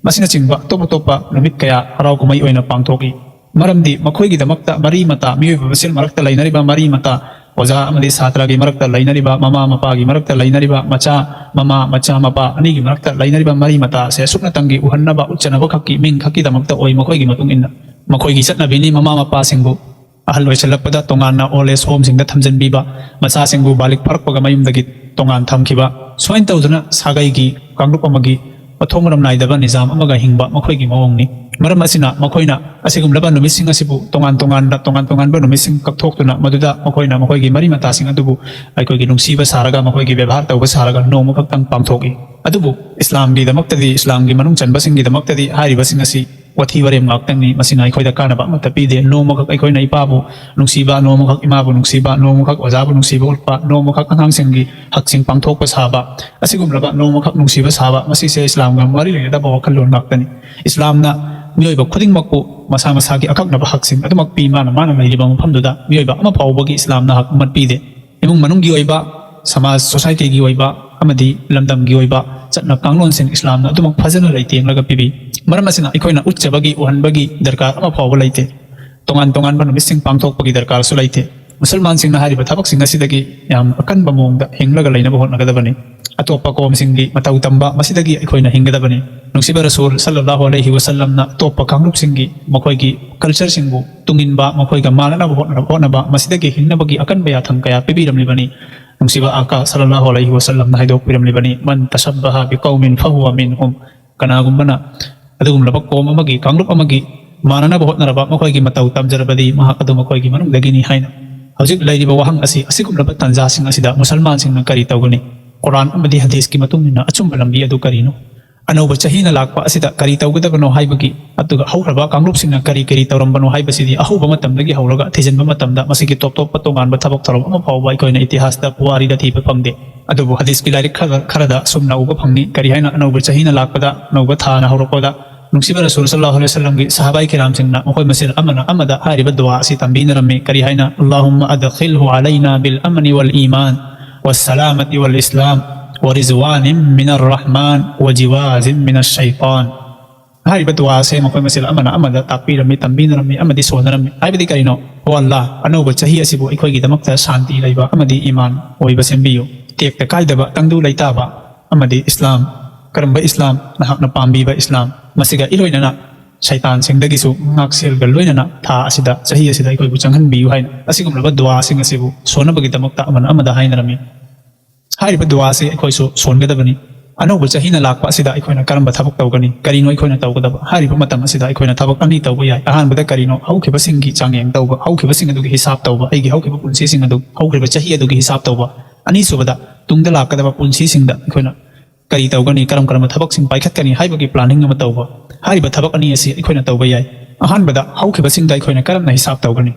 ꯃꯁꯤꯅꯆꯤꯡꯕ ꯑꯇꯣꯞ ꯑꯇꯣꯞꯄ ꯅꯨꯃꯤꯠ ꯀꯌꯥ ꯍꯔꯥꯎ ꯀꯨꯝꯍꯩ ꯑꯣꯏꯅ ꯄꯥꯡꯊꯣꯛꯏ꯫ ꯃꯔꯝꯗꯤ ꯃꯈꯣꯏꯒꯤꯗꯃꯛꯇ ꯃꯔꯤ ꯃꯇꯥ, ꯃꯤꯑꯣꯏꯕ ꯃꯁꯦꯜ ꯃꯔꯛꯇ ꯂꯩꯅꯔꯤꯕ ꯃꯔꯤ ꯃꯇꯥ, ꯑꯣꯖꯥ ꯑꯃꯗꯤ ꯁꯥꯇ꯭ꯔꯒꯤ ꯃꯔꯛꯇ ꯂꯩꯅꯔꯤꯕ, ꯃꯃꯥ ꯃꯄꯥꯒꯤ ꯃꯔꯛꯇ ꯂꯩꯅꯔꯤꯕ, ꯃꯆꯥ ꯃꯃꯥ ꯃꯆꯥ ꯃꯄꯥ ꯑꯅꯤꯒꯤ ꯃꯔꯛꯇ ꯂꯩꯅꯔꯤꯕ ꯃꯔꯤ ꯃꯇꯥ ꯑꯁꯦ ꯑꯁꯨꯞꯅꯇꯪꯒꯤ ꯎꯍꯟꯅꯕ, ꯎꯠꯆꯅꯕ ꯈꯛꯀꯤ, ꯃꯤꯡ ꯈꯛꯀꯤꯗꯃꯛꯇ ꯑꯣꯏ꯫ ꯃꯈꯣꯏꯒꯤ ꯃꯇꯨꯡ ꯏꯟꯅ ꯃꯈꯣꯏꯒꯤ ꯆꯠꯅꯕꯤꯅꯤ ꯃꯃꯥ ꯃꯄꯥꯁꯤꯡꯕꯨ ꯑꯍꯜ ꯑꯣꯏꯁꯜꯂꯛꯄꯗ ꯇꯣꯉꯥꯟꯅ old age homeꯁꯤꯡꯗ ꯊꯝꯖꯤꯟꯕꯤꯕ, ꯃꯆꯥꯁꯤꯡꯕꯨ ꯕꯥꯂꯤꯛ ꯐꯥꯔꯛꯄꯒ ꯃꯌꯨꯝꯗꯒꯤ ꯇꯣꯉꯥꯟ ꯊꯝꯈꯤꯕ꯫ ꯁꯨꯃꯥꯏꯅ ꯇꯧꯗꯨꯅ ꯁꯥꯒꯩꯒꯤ ꯀꯥꯡꯂꯨꯞ ꯑꯃꯒꯤ ꯃꯊꯣꯡ ꯃꯔꯝ ꯅꯥꯏꯗꯕ ꯅꯤꯖꯥꯝ ꯑꯃꯒ ꯍꯤꯡꯕ ꯃꯈꯣꯏꯒꯤ ꯃꯑꯣꯡꯅꯤ꯫ ꯃꯔꯝ ꯑꯁꯤꯅ ꯃꯈꯣꯏꯅ ꯑꯁꯤꯒꯨꯝꯂꯕ ꯅꯨꯃꯤꯠꯁꯤꯡ ꯑꯁꯤꯕꯨ ꯇꯣꯉꯥꯟ ꯇꯣꯉꯥꯟꯕ, ꯇꯣꯉꯥꯟ ꯇꯣꯉꯥꯟꯕ ꯅꯨꯃꯤꯠꯁꯤꯡ ꯀꯛꯊꯣꯛꯇꯨꯅ ꯃꯗꯨꯗ ꯃꯈꯣꯏꯅ ꯃꯈꯣꯏꯒꯤ ꯃꯔꯤ ꯃꯇꯥꯁꯤꯡ ꯑꯗꯨꯕꯨ ꯑꯩꯈꯣꯏꯒꯤ ꯅꯨꯡꯁꯤꯕ ꯁꯥꯔꯒ, ꯃꯈꯣꯏꯒꯤ ꯕꯦꯕꯥꯔ ꯇꯧꯕ ꯁꯥꯔꯒ ꯅꯣꯡꯃ ꯈꯛꯇꯪ ꯄꯥꯡꯊꯣꯛꯏ꯫ ꯑꯗꯨꯕꯨ ꯏꯁꯂꯥꯝꯒꯤꯗꯃꯛꯇꯗꯤ, ꯏꯁꯂꯥꯝꯒꯤ ꯃꯅꯨꯡ ꯆꯟꯕꯁꯤꯡꯒꯤꯗꯃꯛꯇꯗꯤ ꯍꯥꯏꯔꯤꯕꯁꯤꯡ ꯑꯁꯤ ꯋꯥꯊꯤ ꯋꯥꯔꯦꯝ ꯉꯥꯛꯇꯪꯅꯤ꯫ ꯃꯁꯤꯅ ꯑꯩꯈꯣꯏꯗ ꯀꯥꯟꯅꯕ ꯑꯃꯠꯇ ꯄꯤꯗꯦ꯫ ꯅꯣꯡꯃꯈꯛ ꯑꯩꯈꯣꯏꯅ ꯏꯄꯥꯕꯨ ꯅꯨꯡꯁꯤꯕ, ꯅꯣꯡꯃꯈꯛ ꯏꯃꯥꯕꯨ ꯅꯨꯡꯁꯤꯕ, ꯅꯣꯡꯃꯈꯛ ꯑꯣꯖꯥꯕꯨ ꯅꯨꯡꯁꯤꯕ ꯎꯠꯄ, ꯅꯣꯡꯃꯈꯛ ꯑꯉꯥꯡꯁꯤꯡꯒꯤ ꯍꯛꯁꯤꯡ ꯄꯥꯡꯊꯣꯛꯄ ꯁꯥꯕ, ꯑꯁꯤꯒꯨꯝꯂꯕ ꯅꯣꯡꯃꯈꯛ ꯅꯨꯡꯁꯤꯕ ꯁꯥꯕ, ꯃꯁꯤꯁꯦ ꯏꯁꯂꯥꯝꯒ ꯃꯔꯤ ꯂꯩꯅꯗꯕ ꯋꯥꯈꯜꯂꯣꯟ ꯉꯥꯛꯇꯅꯤ꯫ ꯏꯁꯂꯥꯝꯅ ꯃꯤꯑꯣꯏꯕ ꯈꯨꯗꯤꯡꯃꯛꯄꯨ ꯃꯁꯥ ꯃꯁꯥꯒꯤ ꯑꯀꯛꯅꯕ ꯍꯛꯁꯤꯡ ꯑꯗꯨꯃꯛ ꯄꯤ꯫ ꯃꯥꯅ ꯃꯥꯅ ꯂꯩꯔꯤꯕ ꯃꯐꯝꯗꯨꯗ ꯃꯤꯑꯣꯏꯕ ꯑꯃ ꯐꯥꯎꯕꯒꯤ ꯏꯁꯂꯥꯝꯅ ꯍꯛ ꯑꯃꯠ ꯄꯤꯗꯦ꯫ ꯏꯃꯨꯡ ꯃꯅꯨꯡꯒꯤ ꯑꯣꯏꯕ, ꯁꯃꯥꯖ, societyꯒꯤ ꯑꯣꯏꯕ ꯑꯃꯗꯤ ꯂꯝꯗꯝꯒꯤ ꯑꯣꯏꯕ ꯆꯠꯅ ꯀꯥꯡꯂꯣꯟꯁꯤꯡ ꯏꯁꯂꯥꯝꯅ ꯑꯗꯨꯃꯛ ꯐꯖꯅ ꯂꯩꯇꯦꯡꯂꯒ ꯄꯤꯕꯤ꯫ ꯃꯔꯝ ꯑꯁꯤꯅ ꯑꯩꯈꯣꯏꯅ ꯎꯠꯆꯕꯒꯤ, ꯎꯍꯟꯕꯒꯤ ꯗꯔꯀꯥꯔ ꯑꯃ ꯐꯥꯎꯕ ꯂꯩꯇꯦ꯫ ꯇꯣꯉꯥꯟ ꯇꯣꯉꯥꯟꯕ ꯅꯨꯃꯤꯠꯁꯤꯡ ꯄꯥꯡꯊꯣꯛꯄꯒꯤ ꯗꯔꯀꯥꯔꯁꯨ ꯂꯩꯇꯦ꯫ ꯃꯨꯁꯜꯃꯥꯟꯁꯤꯡꯅ ꯍꯥꯏꯔꯤꯕ ꯊꯕꯛꯁꯤꯡ ꯑꯁꯤꯗꯒꯤ ꯌꯥꯝ ꯑꯀꯟꯕ ꯃꯑꯣꯡꯗ ꯍꯤꯡꯂꯒ ꯂꯩꯅꯕ ꯍꯣꯠꯅꯒꯗꯕꯅꯤ꯫ ꯑꯇꯣꯞꯄ ꯀꯣꯝꯁꯤꯡꯒꯤ ꯃꯇꯧ ꯇꯝꯕ, ꯃꯁꯤꯗꯒꯤ ꯑꯩꯈꯣꯏꯅ ꯍꯤꯡꯒꯗꯕꯅꯤ꯫ ꯅꯨꯡꯁꯤꯕ ꯔꯁꯨꯜ ꯁꯜꯂꯜꯂꯥꯍꯨ ꯑꯂꯩꯍꯤ ꯋꯁꯜꯂꯝꯅ ꯑꯇꯣꯞꯄ ꯀꯥꯡꯂꯨꯞꯁꯤꯡꯒꯤ ꯃꯈꯣꯏꯒꯤ cultureꯁꯤꯡꯕꯨ ꯇꯨꯡꯏꯟꯕ, ꯃꯈꯣꯏꯒ ꯃꯥꯟꯅꯅꯕ ꯍꯣꯠꯅ-, ꯍꯣꯠꯅꯕ, ꯃꯁꯤꯗꯒꯤ ꯍꯤꯡꯅꯕꯒꯤ ꯑꯀꯟꯕ ꯌꯥꯊꯪ ꯀꯌꯥ ꯄꯤꯕꯤꯔꯝꯂꯤꯕꯅꯤ꯫ ꯅꯨꯡꯁꯤꯕ ꯑꯥꯀꯥ ꯁꯜꯂꯜꯂꯥꯍꯨ ꯑꯂꯩꯍꯤ ꯋꯁꯜꯂꯝꯅ ꯍꯥꯏꯗꯣꯛꯄꯤꯔꯝꯂꯤꯕꯅꯤ, "ꯃꯟ ꯇꯁꯕꯕꯍ ꯕꯤꯀꯧꯃꯤꯟ ꯐꯍꯨꯋ ꯃꯤꯟꯍꯨꯝ"꯫ ꯀꯅꯥꯒꯨꯝꯕꯅ ꯑꯗꯨꯒꯨꯝꯂꯕ ꯀꯣꯝ ꯑꯃꯒꯤ, ꯀꯥꯡꯂꯨꯞ ꯑꯃꯒꯤ ꯃꯥꯟꯅꯅꯕ ꯍꯣꯠꯅꯔꯕ, ꯃꯈꯣꯏꯒꯤ ꯃꯇꯧ ꯇꯝꯖꯔꯕꯗꯤ ꯃꯍꯥꯛ ꯑꯗꯨ ꯃꯈꯣꯏꯒꯤ ꯃꯅꯨꯡꯗꯒꯤꯅꯤ ꯍꯥꯏꯅ꯫ ꯍꯧꯖꯤꯛ ꯂꯩꯔꯤꯕ ꯋꯥꯍꯪ ꯑꯁꯤ, ꯑꯁꯤꯒꯨꯝꯂꯕ ꯇꯥꯟꯖꯥꯁꯤꯡ ꯑꯁꯤꯗ ꯃꯨꯁꯜꯃꯥꯟꯁꯤꯡꯅ ꯀꯔꯤ ꯇꯧꯒꯅꯤ? ꯀꯨꯔꯥꯟ ꯑꯃꯗꯤ ꯍꯗꯤꯁꯀꯤ ꯃꯇꯨꯡ ꯏꯟꯅ ꯑꯆꯨꯝꯕ ꯂꯝꯕꯤ ꯑꯗꯨ ꯀꯔꯤꯅꯣ? ꯑꯅꯧꯕ ꯆꯍꯤꯅ ꯂꯥꯛꯄ ꯑꯁꯤꯗ ꯀꯔꯤ ꯇꯧꯒꯗꯕꯅꯣ ꯍꯥꯏꯕꯒꯤ, ꯑꯗꯨꯒ ꯍꯧꯈ꯭ꯔꯕ ꯀꯥꯡꯂꯨꯞꯁꯤꯡꯅ ꯀꯔꯤ ꯀꯔꯤ ꯇꯧꯔꯝꯕꯅꯣ ꯍꯥꯏꯕꯁꯤꯗꯤ ꯑꯍꯧꯕ ꯃꯇꯝꯗꯒꯤ ꯍꯧꯔꯒ ꯊꯤꯖꯤꯟꯕ ꯃꯇꯝꯗ ꯃꯁꯤꯒꯤ ꯇꯣꯞ ꯇꯣꯞꯄ ꯇꯣꯉꯥꯟꯕ ꯊꯕꯛ ꯊꯧꯔꯝ ꯑꯃ ꯐꯥꯎꯕ ꯑꯩꯈꯣꯏꯅ ꯏꯇꯤꯍꯥꯁꯇ, ꯄꯨꯋꯥꯔꯤꯗ ꯊꯤꯕ ꯐꯪꯗꯦ꯫ ꯑꯗꯨꯕꯨ ꯍꯗꯤꯁꯀꯤ ꯂꯥꯏꯔꯤꯛ ꯈꯔ, ꯈꯔꯗ ꯑꯁꯨꯝꯅ ꯎꯕ ꯐꯪꯏ꯫ ꯀꯔꯤ ꯍꯥꯏꯅ? ꯑꯅꯧꯕ ꯆꯍꯤꯅ ꯂꯥꯛꯄꯗ, ꯑꯅꯧꯕ ꯊꯥꯅ ꯍꯧꯔꯛꯄꯗ, ꯅꯨꯡꯁꯤꯕ ꯔꯁꯨꯜ ꯁꯜꯂꯜꯂꯥꯍꯨ ꯑꯂꯩꯍꯤ ꯋꯁꯜꯂꯝꯒꯤ ꯁꯍꯥꯕꯥꯏ ꯀꯤꯔꯥꯝꯁꯤꯡꯅ ꯃꯈꯣꯏ ꯃꯁꯦꯜ ꯑꯃꯅ ꯑꯃꯗ ꯍꯥꯏꯔꯤꯕ ꯗꯨꯋꯥ ꯑꯁꯤ ꯇꯝꯕꯤꯅꯔꯝꯃꯤ꯫ ꯀꯔꯤ ꯍꯥꯏꯅ? "اللهم أدخله علينا بالأمن والإيمان والسلامة والإسلام ورضوان من الرحمن وجواز من الشيطان." ꯍꯥꯏꯔꯤꯕ ꯗꯨꯋꯥ ꯑꯁꯦ ꯃꯈꯣꯏ ꯃꯁꯦꯜ ꯑꯃꯅ ꯑꯃꯗ ꯇꯥꯛꯄꯤꯔꯝꯃꯤ, ꯇꯝꯕꯤꯅꯔꯝꯃꯤ ꯑꯃꯗꯤ ꯁꯣꯟꯅꯔꯝꯃꯤ꯫ ꯍꯥꯏꯕꯗꯤ ꯀꯔꯤꯅꯣ? "ꯑꯣ ꯑꯜꯂꯥꯍ, ꯑꯅꯧꯕ ꯆꯍꯤ ꯑꯁꯤꯕꯨ ꯑꯩꯈꯣꯏꯒꯤꯗꯃꯛꯇ ꯁꯥꯟꯇꯤ ꯂꯩꯕ ꯑꯃꯗꯤ ꯏꯃꯥꯟ ꯑꯣꯏꯕ ꯁꯦꯝꯕꯤꯌꯨ꯫ ꯇꯦꯛꯇ ꯀꯥꯏꯗꯕ, ꯇꯪꯗꯨ ꯂꯩꯇꯥꯕ ꯑꯃꯗꯤ ꯏꯁꯂꯥꯝ, ꯀꯔꯝꯕ ꯏꯁꯂꯥꯝ? ꯅꯍꯥꯛꯅ ꯄꯥꯝꯕꯤꯕ ꯏꯁꯂꯥꯝ꯫ ꯃꯁꯤꯒ ꯏꯔꯣꯏꯅꯅ ꯁꯩꯇꯥꯟꯁꯤꯡꯗꯒꯤꯁꯨ ꯉꯥꯛꯁꯦꯜꯒ ꯂꯣꯏꯅꯅ ꯊꯥ ꯑꯁꯤꯗ, ꯆꯍꯤ ꯑꯁꯤꯗ ꯑꯩꯈꯣꯏꯕꯨ ꯆꯪꯍꯟꯕꯤꯌꯨ" ꯍꯥꯏꯅ ꯑꯁꯤꯒꯨꯝꯂꯕ ꯗꯨꯋꯥꯁꯤꯡ ꯑꯁꯤꯕꯨ ꯁꯣꯟꯅꯕꯒꯤꯗꯃꯛꯇ ꯑꯃꯅ ꯑꯃꯗ ꯍꯥꯏꯅꯔꯝꯃꯤ꯫ ꯍꯥꯏꯔꯤꯕ ꯗꯨꯋꯥ ꯑꯁꯤ ꯑꯩꯈꯣꯏꯁꯨ ꯁꯣꯟꯒꯗꯕꯅꯤ꯫ ꯑꯅꯧꯕ ꯆꯍꯤꯅ ꯂꯥꯛꯄ ꯑꯁꯤꯗ ꯑꯩꯈꯣꯏꯅ ꯀꯔꯝꯕ ꯊꯕꯛ ꯇꯧꯒꯅꯤ? ꯀꯔꯤꯅꯣ ꯑꯩꯈꯣꯏꯅ ꯇꯧꯒꯗꯕ? ꯍꯥꯏꯔꯤꯕ ꯃꯇꯝ ꯑꯁꯤꯗ ꯑꯩꯈꯣꯏꯅ ꯊꯕꯛ ꯑꯅꯤ ꯇꯧꯕ ꯌꯥꯏ꯫ ꯑꯍꯥꯟꯕꯗ ꯀꯔꯤꯅꯣ? ꯍꯧꯈꯤꯕꯁꯤꯡꯒꯤ ꯆꯥꯡꯌꯦꯡ ꯇꯧꯕ, ꯍꯧꯈꯤꯕꯁꯤꯡ ꯑꯗꯨꯒꯤ ꯍꯤꯁꯥꯕ ꯇꯧꯕ, ꯑꯩꯒꯤ ꯍꯧꯈꯤꯕ ꯄꯨꯟꯁꯤꯁꯤꯡ ꯑꯗꯨ, ꯍꯧꯈ꯭ꯔꯤꯕ ꯆꯍꯤ ꯑꯗꯨꯒꯤ ꯍꯤꯁꯥꯕ ꯇꯧꯕ꯫ ꯑꯅꯤꯁꯨꯕꯗ, ꯇꯨꯡꯗ ꯂꯥꯛꯀꯗꯕ ꯄꯨꯟꯁꯤꯁꯤꯡꯗ ꯑꯩꯈꯣꯏꯅ ꯀꯔꯤ ꯇꯧꯒꯅꯤ, ꯀꯔꯝ ꯀꯔꯝꯕ ꯊꯕꯛꯁꯤꯡ ꯄꯥꯏꯈꯠꯀꯅꯤ ꯍꯥꯏꯕꯒꯤ planning ꯑꯃ ꯇꯧꯕ꯫ ꯍꯥꯏꯔꯤꯕ ꯊꯕꯛ ꯑꯅꯤ ꯑꯁꯤ ꯑꯩꯈꯣꯏꯅ ꯇꯧꯕ ꯌꯥꯏ꯫ ꯑꯍꯥꯟꯕꯗ, ꯍꯧꯈꯤꯕꯁꯤꯡꯗ ꯑꯩꯈꯣꯏꯅ ꯀꯔꯝꯅ ꯍꯤꯁꯥꯕ ꯇꯧꯒꯅꯤ?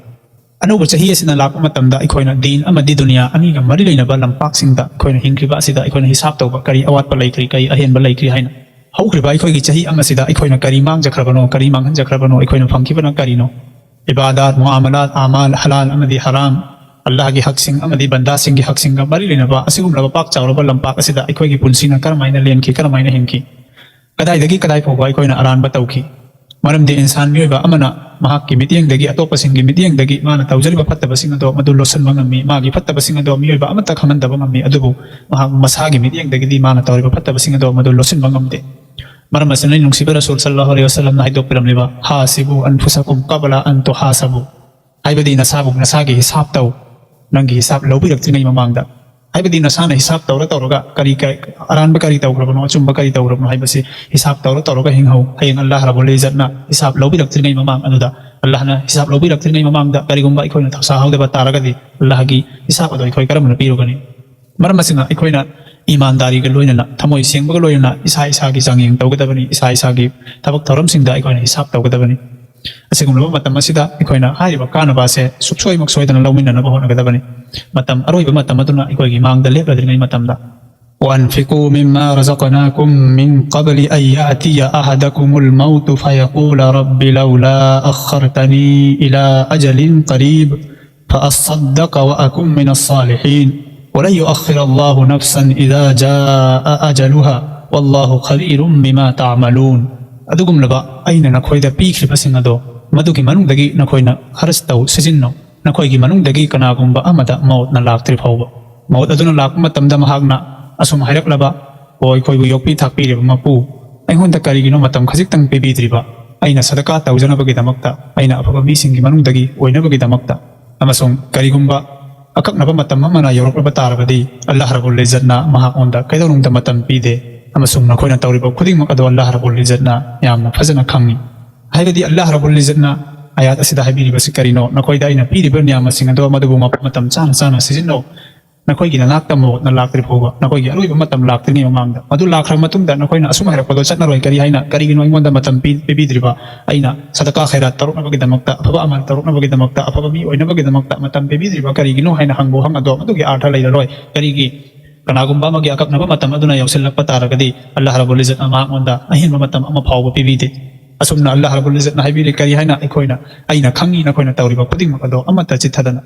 ꯑꯅꯧꯕ ꯆꯍꯤ ꯑꯁꯤꯅ ꯂꯥꯛꯄ ꯃꯇꯝꯗ ꯑꯩꯈꯣꯏꯅ ꯗꯤꯟ ꯑꯃꯗꯤ ꯗꯨꯅꯤꯌꯥ ꯑꯅꯤꯒ ꯃꯔꯤ ꯂꯩꯅꯕ ꯂꯝꯄꯥꯛꯁꯤꯡꯗ ꯑꯩꯈꯣꯏꯅ ꯍꯤꯡꯈꯤꯕ ꯑꯁꯤꯗ ꯑꯩꯈꯣꯏꯅ ꯍꯤꯁꯥꯕ ꯇꯧꯕ, ꯀꯔꯤ ꯑꯋꯥꯠꯄ ꯂꯩꯈ꯭ꯔꯤ, ꯀꯔꯤ ꯑꯍꯦꯟꯕ ꯂꯩꯈ꯭ꯔꯤ ꯍꯥꯏꯅ꯫ ꯍꯧꯈ꯭ꯔꯤꯕ ꯑꯩꯈꯣꯏꯒꯤ ꯆꯍꯤ ꯑꯃꯁꯤꯗ ꯑꯩꯈꯣꯏꯅ ꯀꯔꯤ ꯃꯥꯡꯖꯈ꯭ꯔꯕꯅꯣ, ꯀꯔꯤ ꯃꯥꯡꯍꯟꯖꯈ꯭ꯔꯕꯅꯣ, ꯑꯩꯈꯣꯏꯅ ꯐꯪꯈꯤꯕꯅ ꯀꯔꯤꯅꯣ? ꯏꯕꯥꯗꯥꯠ, ꯃꯨꯑꯥꯃꯂꯥꯠ, ꯑꯃꯥꯜ, ꯍꯂꯥꯜ ꯑꯃꯗꯤ ꯍꯔꯥꯝ, ꯑꯜꯂꯥꯍꯒꯤ ꯍꯛꯁꯤꯡ ꯑꯃꯗꯤ ꯕꯟꯗꯥꯁꯤꯡꯒꯤ ꯍꯛꯁꯤꯡꯒ ꯃꯔꯤ ꯂꯩꯅꯕ ꯑꯁꯤꯒꯨꯝꯂꯕ ꯄꯥꯛ ꯆꯥꯎꯔꯕ ꯂꯝꯄꯥꯛ ꯑꯁꯤꯗ ꯑꯩꯈꯣꯏꯒꯤ ꯄꯨꯟꯁꯤꯅ ꯀꯔꯝꯍꯥꯏꯅ ꯂꯦꯟꯈꯤ, ꯀꯔꯝꯍꯥꯏꯅ ꯍꯤꯡꯈꯤ? ꯀꯗꯥꯏꯗꯒꯤ ꯀꯗꯥꯏ ꯐꯥꯎꯕ ꯑꯩꯈꯣꯏꯅ ꯑꯔꯥꯟꯕ ꯇꯧꯈꯤ? ꯃꯔꯝꯗꯤ ꯏꯟꯁꯥꯟ ꯃꯤꯑꯣꯏꯕ ꯑꯃꯅ ꯃꯍꯥꯛꯀꯤ ꯃꯤꯠꯌꯦꯡꯗꯒꯤ, ꯑꯇꯣꯞꯄꯁꯤꯡꯒꯤ ꯃꯤꯠꯌꯦꯡꯗꯒꯤ ꯃꯥꯅ ꯇꯧꯖꯔꯤꯕ ꯐꯠꯇꯕꯁꯤꯡ ꯑꯗꯣ ꯃꯗꯨ ꯂꯣꯠꯁꯤꯟꯕ ꯉꯝꯃꯤ꯫ ꯃꯥꯒꯤ ꯐꯠꯇꯕꯁꯤꯡ ꯑꯗꯣ ꯃꯤꯑꯣꯏꯕ ꯑꯃꯠꯇ ꯈꯪꯍꯟꯗꯕ ꯉꯝꯃꯤ, ꯑꯗꯨꯕꯨ ꯃꯍꯥꯛ ꯃꯁꯥꯒꯤ ꯃꯤꯠꯌꯦꯡꯗꯒꯤꯗꯤ ꯃꯥꯅ ꯇꯧꯔꯤꯕ ꯐꯠꯇꯕꯁꯤꯡ ꯑꯗꯣ ꯃꯗꯨ ꯂꯣꯠꯁꯤꯟꯕ ꯉꯝꯗꯦ꯫ ꯃꯔꯝ ꯑꯁꯤꯅ ꯅꯨꯡꯁꯤꯕ ꯔꯁꯨꯜ ꯁꯜꯂꯜꯂꯥꯍꯨ ꯑꯂꯩꯍꯤ ꯋꯁꯜꯂꯝꯅ ꯍꯥꯏꯗꯣꯛꯄꯤꯔꯝꯂꯤꯕ, "ꯍꯥꯁꯤꯕꯨ ꯑꯟꯐꯨꯁꯥꯀꯨꯝ ꯀꯕꯂ ꯑꯟ ꯇꯨꯍꯥꯁꯥꯕꯨ", ꯍꯥꯏꯕꯗꯤ ꯅꯁꯥꯕꯨ ꯅꯁꯥꯒꯤ ꯍꯤꯁꯥꯕ ꯇꯧ, ꯅꯪꯒꯤ ꯍꯤꯁꯥꯕ ꯂꯧꯕꯤꯔꯛꯇ꯭ꯔꯤꯉꯩ ꯃꯃꯥꯡꯗ꯫ ꯍꯥꯏꯕꯗꯤ ꯅꯁꯥꯅ ꯍꯤꯁꯥꯕ ꯇꯧꯔ ꯇꯧꯔꯒ ꯀꯔꯤ ꯀ-, ꯑꯔꯥꯟꯕ ꯀꯔꯤ ꯇꯧꯈ꯭ꯔꯕꯅꯣ, ꯑꯆꯨꯝꯕ ꯀꯔꯤ ꯇꯧꯈ꯭ꯔꯕꯅꯣ ꯍꯥꯏꯕꯁꯤ ꯍꯤꯁꯥꯕ ꯇꯧꯔ ꯇꯧꯔꯒ ꯍꯤꯡꯍꯧ꯫ ꯍꯌꯦꯡ ꯑꯜꯂꯥꯍ ꯔꯕꯨꯜ ꯏꯖꯠꯅ ꯍꯤꯁꯥꯕ ꯂꯧꯕꯤꯔꯛꯇ꯭ꯔꯤꯉꯩ ꯃꯃꯥꯡ ꯑꯗꯨꯗ, ꯑꯜꯂꯥꯍꯅ ꯍꯤꯁꯥꯕ ꯂꯧꯕꯤꯔꯛꯇ꯭ꯔꯤꯉꯩ ꯃꯃꯥꯡꯗ ꯀꯔꯤꯒꯨꯝꯕ ꯑꯩꯈꯣꯏꯅ ꯊꯧꯁꯥꯍꯧꯗꯕ ꯇꯥꯔꯒꯗꯤ ꯑꯜꯂꯥꯍꯒꯤ ꯍꯤꯁꯥꯕ ꯑꯗꯣ ꯑꯩꯈꯣꯏ ꯀꯔꯝꯅ ꯄꯤꯔꯨꯒꯅꯤ? ꯃꯔꯝ ꯑꯁꯤꯅ ꯑꯩꯈꯣꯏꯅ ꯏꯃꯥꯟꯗꯥꯔꯤꯒ ꯂꯣꯏꯅꯅ, ꯊꯃꯣꯏ ꯁꯦꯡꯕꯒ ꯂꯣꯏꯅꯅ ꯏꯁꯥ ꯏꯁꯥꯒꯤ ꯆꯥꯡꯌꯦꯡ ꯇꯧꯒꯗꯕꯅꯤ, ꯏꯁꯥ ꯏꯁꯥꯒꯤ ꯊꯕꯛ ꯊꯧꯔꯝꯁꯤꯡꯗ ꯑꯩꯈꯣꯏꯅ ꯍꯤꯁꯥꯕ ꯇꯧꯒꯗꯕꯅꯤ꯫ ꯑꯁꯤꯒꯨꯝꯂꯕ ꯃꯇꯝ ꯑꯁꯤꯗ ꯑꯩꯈꯣꯏꯅ ꯍꯥꯏꯔꯤꯕ ꯀꯥꯟꯅꯕ ꯑꯁꯦ ꯁꯨꯛꯁꯣꯏꯃꯛ ꯁꯣꯏꯗꯅ ꯂꯧꯃꯤꯟꯅꯅꯕ ꯍꯣꯠꯅꯒꯗꯕꯅꯤ꯫ ꯃꯇꯝ, ꯑꯔꯣꯏꯕ ꯃꯇꯝ ꯑꯗꯨꯅ ꯑꯩꯈꯣꯏꯒꯤ ꯃꯥꯡꯗ ꯂꯦꯞꯂꯗ꯭ꯔꯤꯉꯩ ꯃꯇꯝꯗ، وأنفقوا مما رزقناكم من قبل أن يأتي أحدكم الموت فيقول رب لولا أخرتني إلى أجل قريب فأصدق وأكن من الصالحين ولن يؤخر الله نفسا إذا جاء أجلها والله خبير بما تعملون. ꯑꯗꯨꯒꯨꯝꯂꯕ ꯑꯩꯅ ꯅꯈꯣꯏꯗ ꯄꯤꯈ꯭ꯔꯤꯕꯁꯤꯡ ꯑꯗꯣ ꯃꯗꯨꯒꯤ ꯃꯅꯨꯡꯗꯒꯤ ꯅꯈꯣꯏꯅ ꯈꯔꯁꯇꯧ ꯁꯤꯖꯤꯟꯅꯧ꯫ ꯅꯈꯣꯏꯒꯤ ꯃꯅꯨꯡꯗꯒꯤ ꯀꯅꯥꯒꯨꯝꯕ ꯑꯃꯗ ꯃꯧꯠꯅ ꯂꯥꯛꯇ꯭ꯔꯤ ꯐꯥꯎꯕ꯫ ꯃꯧꯠ ꯑꯗꯨꯅ ꯂꯥꯛꯄ ꯃꯇꯝꯗ ꯃꯍꯥꯛꯅ ꯑꯁꯨꯝ ꯍꯥꯏꯔꯛꯂꯕ, "ꯑꯣ, ꯑꯩꯈꯣꯏꯕꯨ ꯌꯣꯛꯄꯤ ꯊꯥꯛꯄꯤꯔꯤꯕ ꯃꯄꯨ, ꯑꯩꯉꯣꯟꯗ ꯀꯔꯤꯒꯤꯅꯣ ꯃꯇꯝ ꯈꯖꯤꯛꯇꯪ ꯄꯤꯕꯤꯗ꯭ꯔꯤꯕ? ꯑꯩꯅ ꯁꯗꯀꯥ ꯇꯧꯖꯅꯕꯒꯤꯗꯃꯛꯇ, ꯑꯩꯅ ꯑꯐꯕ ꯃꯤꯁꯤꯡꯒꯤ ꯃꯅꯨꯡꯗꯒꯤ ꯑꯣꯏꯅꯕꯒꯤꯗꯃꯛꯇ"꯫ ꯑꯃꯁꯨꯡ ꯀꯔꯤꯒꯨꯝꯕ ꯑꯀꯛꯅꯕ ꯃꯇꯝ ꯑꯃꯅ ꯌꯧꯔꯛꯂꯕ ꯇꯥꯔꯕꯗꯤ, ꯑꯜꯂꯥꯍ ꯔꯕꯨꯜ ꯏꯖꯠꯅ ꯃꯍꯥꯛꯉꯣꯟꯗ ꯀꯩꯗꯧꯅꯨꯡꯗ ꯃꯇꯝ ꯄꯤꯗꯦ, ꯑꯃꯁꯨꯡ ꯅꯈꯣꯏꯅ ꯇꯧꯔꯤꯕ ꯈꯨꯗꯤꯡꯃꯛ ꯑꯗꯨ ꯑꯜꯂꯥꯍ ꯔꯕꯨꯜ ꯏꯖꯠꯅ ꯌꯥꯝꯅ ꯐꯖꯅ ꯈꯪꯏ꯫ ꯍꯥꯏꯕꯗꯤ ꯑꯜꯂꯥꯍ ꯔꯕꯨꯜ ꯏꯖꯠꯅ ꯑꯌꯥꯠ ꯑꯁꯤꯗ ꯍꯥꯏꯕꯤꯔꯤꯕꯁꯤ ꯀꯔꯤꯅꯣ? "ꯅꯈꯣꯏꯗ ꯑꯩꯅ ꯄꯤꯔꯤꯕ ꯅꯤꯌꯥꯃꯁꯤꯡ ꯑꯗꯣ ꯃꯗꯨꯕꯨ ꯃꯐꯝ ꯃꯇꯝ ꯆꯥꯅ ꯆꯥꯅ ꯁꯤꯖꯤꯟꯅꯧ꯫ ꯅꯈꯣꯏꯒꯤ ꯅꯅꯥꯛꯇ ꯃꯧꯠꯅ ꯂꯥꯛꯇ꯭ꯔꯤ ꯐꯥꯎꯕ, ꯅꯈꯣꯏꯒꯤ ꯑꯔꯣꯏꯕ ꯃꯇꯝ ꯂꯥꯛꯇ꯭ꯔꯤꯉꯩ ꯃꯃꯥꯡꯗ꯫ ꯃꯗꯨ ꯂꯥꯛꯈ꯭ꯔꯕ ꯃꯇꯨꯡꯗ ꯅꯈꯣꯏꯅ ꯑꯁꯨꯝ ꯍꯥꯏꯔꯛꯄꯗꯣ ꯆꯠꯅꯔꯣꯏ꯫ ꯀꯔꯤ ꯍꯥꯏꯅ? ꯀꯔꯤꯒꯤꯅꯣ ꯑꯩꯉꯣꯟꯗ ꯃꯇꯝ ꯄꯤ-, ꯄꯤꯕꯤꯗ꯭ꯔꯤꯕ? ꯑꯩꯅ ꯁꯗꯀꯥ ꯈꯩꯔꯥꯠ ꯇꯧꯔꯛꯅꯕꯒꯤꯗꯃꯛꯇ, ꯑꯐꯕ ꯑꯃꯜ ꯇꯧꯔꯛꯅꯕꯒꯤꯗꯃꯛꯇ, ꯑꯐꯕ ꯃꯤ ꯑꯣꯏꯅꯕꯒꯤꯗꯃꯛꯇ ꯃꯇꯝ ꯄꯤꯕꯤꯗ꯭ꯔꯤꯕ ꯀꯔꯤꯒꯤꯅꯣ?" ꯍꯥꯏꯅ ꯍꯪꯕ ꯋꯥꯍꯪ ꯑꯗꯣ ꯃꯗꯨꯒꯤ ꯑꯥꯔꯊ ꯂꯩꯔꯔꯣꯏ꯫ ꯀꯔꯤꯒꯤ? ꯀꯅꯥꯒꯨꯝꯕ ꯑꯃꯒꯤ ꯑꯀꯛꯅꯕ ꯃꯇꯝ ꯑꯗꯨꯅ ꯌꯧꯁꯤꯜꯂꯛꯄ ꯇꯥꯔꯒꯗꯤ, ꯑꯜꯂꯥꯍ ꯔꯕꯨꯜ ꯏꯖꯠꯅ ꯃꯍꯥꯛꯉꯣꯟꯗ ꯑꯍꯦꯟꯕ ꯃꯇꯝ ꯑꯃ ꯐꯥꯎꯕ ꯄꯤꯕꯤꯗꯦ꯫ ꯑꯁꯨꯝꯅ ꯑꯜꯂꯥꯍ ꯔꯕꯨꯜ ꯏꯖꯠꯅ ꯍꯥꯏꯕꯤꯔꯤ, ꯀꯔꯤ ꯍꯥꯏꯅ? ꯑꯩꯈꯣꯏꯅ, "ꯑꯩꯅ ꯈꯪꯉꯤ ꯅꯈꯣꯏꯅ ꯇꯧꯔꯤꯕ ꯈꯨꯗꯤꯡꯃꯛ ꯑꯗꯣ ꯑꯃꯠꯇ ꯆꯤꯠꯊꯗꯅ"꯫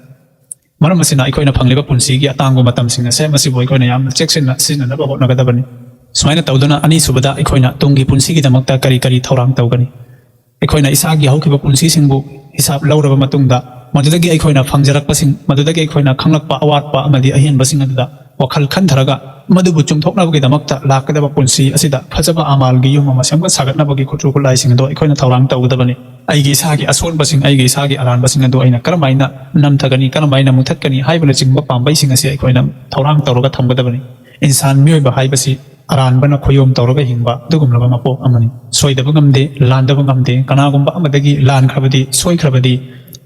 ꯃꯔꯝ ꯑꯁꯤꯅ ꯑꯩꯈꯣꯏꯅ ꯐꯪꯂꯤꯕ ꯄꯨꯟꯁꯤꯒꯤ ꯑꯇꯥꯡꯕ ꯃꯇꯝꯁꯤꯡ ꯑꯁꯦ ꯃꯁꯤꯕꯨ ꯑꯩꯈꯣꯏꯅ ꯌꯥꯝꯅ ꯆꯦꯛꯁꯤꯟꯅ ꯁꯤꯖꯤꯟꯅꯅꯕ ꯍꯣꯠꯅꯒꯗꯕꯅꯤ꯫ ꯁꯨꯃꯥꯏꯅ ꯇꯧꯗꯨꯅ ꯑꯅꯤꯁꯨꯕꯗ ꯑꯩꯈꯣꯏꯅ ꯇꯨꯡꯒꯤ ꯄꯨꯟꯁꯤꯒꯤꯗꯃꯛꯇ ꯀꯔꯤ ꯀꯔꯤ ꯊꯧꯔꯥꯡ ꯇꯧꯒꯅꯤ? ꯑꯩꯈꯣꯏꯅ ꯏꯁꯥꯒꯤ ꯍꯧꯈꯤꯕ ꯄꯨꯟꯁꯤꯁꯤꯡꯕꯨ ꯍꯤꯁꯥꯕ ꯂꯧꯔꯕ ꯃꯇꯨꯡꯗ, ꯃꯗꯨꯗꯒꯤ ꯑꯩꯈꯣꯏꯅ ꯐꯪꯖꯔꯛꯄꯁꯤꯡ, ꯃꯗꯨꯗꯒꯤ ꯑꯩꯈꯣꯏꯅ ꯈꯪꯂꯛꯄ ꯑꯋꯥꯠꯄ ꯑꯃꯗꯤ ꯑꯍꯦꯟꯕꯁꯤꯡ ꯑꯗꯨꯗ ꯋꯥꯈꯜ ꯈꯟꯊꯔꯒ, ꯃꯗꯨꯕꯨ ꯆꯨꯝꯊꯣꯛꯅꯕꯒꯤꯗꯃꯛꯇ ꯂꯥꯛꯀꯗꯕ ꯄꯨꯟꯁꯤ ꯑꯁꯤꯗ ꯐꯖꯕ ꯑꯃꯥꯜꯒꯤ ꯌꯨꯝ ꯑꯃ ꯁꯦꯝꯒꯠ ꯁꯥꯒꯠꯅꯕꯒꯤ ꯈꯨꯠꯁꯨ ꯈꯨꯠꯂꯥꯏꯁꯤꯡ ꯑꯗꯨ ꯑꯩꯈꯣꯏꯅ ꯊꯧꯔꯥꯡ ꯇꯧꯒꯗꯕꯅꯤ꯫ ꯑꯩꯒꯤ ꯏꯁꯥꯒꯤ ꯑꯁꯣꯟꯕꯁꯤꯡ, ꯑꯩꯒꯤ ꯏꯁꯥꯒꯤ ꯑꯔꯥꯟꯕꯁꯤꯡ ꯑꯗꯨ ꯑꯩꯅ ꯀꯔꯝꯍꯥꯏꯅ ꯅꯝꯊꯒꯅꯤ, ꯀꯔꯝꯍꯥꯏꯅ ꯃꯨꯊꯠꯀꯅꯤ ꯍꯥꯏꯕꯅꯆꯤꯡꯕ ꯄꯥꯝꯕꯩꯁꯤꯡ ꯑꯁꯤ ꯑꯩꯈꯣꯏꯅ ꯊꯧꯔꯥꯡ ꯇꯧꯔꯒ ꯊꯝꯒꯗꯕꯅꯤ꯫ ꯏꯟꯁꯥꯟ, ꯃꯤꯑꯣꯏꯕ ꯍꯥꯏꯕꯁꯤ ꯑꯔꯥꯟꯕꯅ ꯈꯨꯌꯣꯝ ꯇꯧꯔꯒ ꯍꯤꯡꯕ ꯑꯗꯨꯒꯨꯝꯂꯕ ꯃꯄꯣꯛ ꯑꯃꯅꯤ꯫ ꯁꯣꯏꯗꯕ ꯉꯝꯗꯦ, ꯂꯥꯟꯗꯕ ꯉꯝꯗꯦ꯫ ꯀꯅꯥꯒꯨꯝꯕ ꯑꯃꯗꯒꯤ ꯂꯥꯟꯈ꯭ꯔꯕꯗꯤ, ꯁꯣꯏꯈ꯭ꯔꯕꯗꯤ,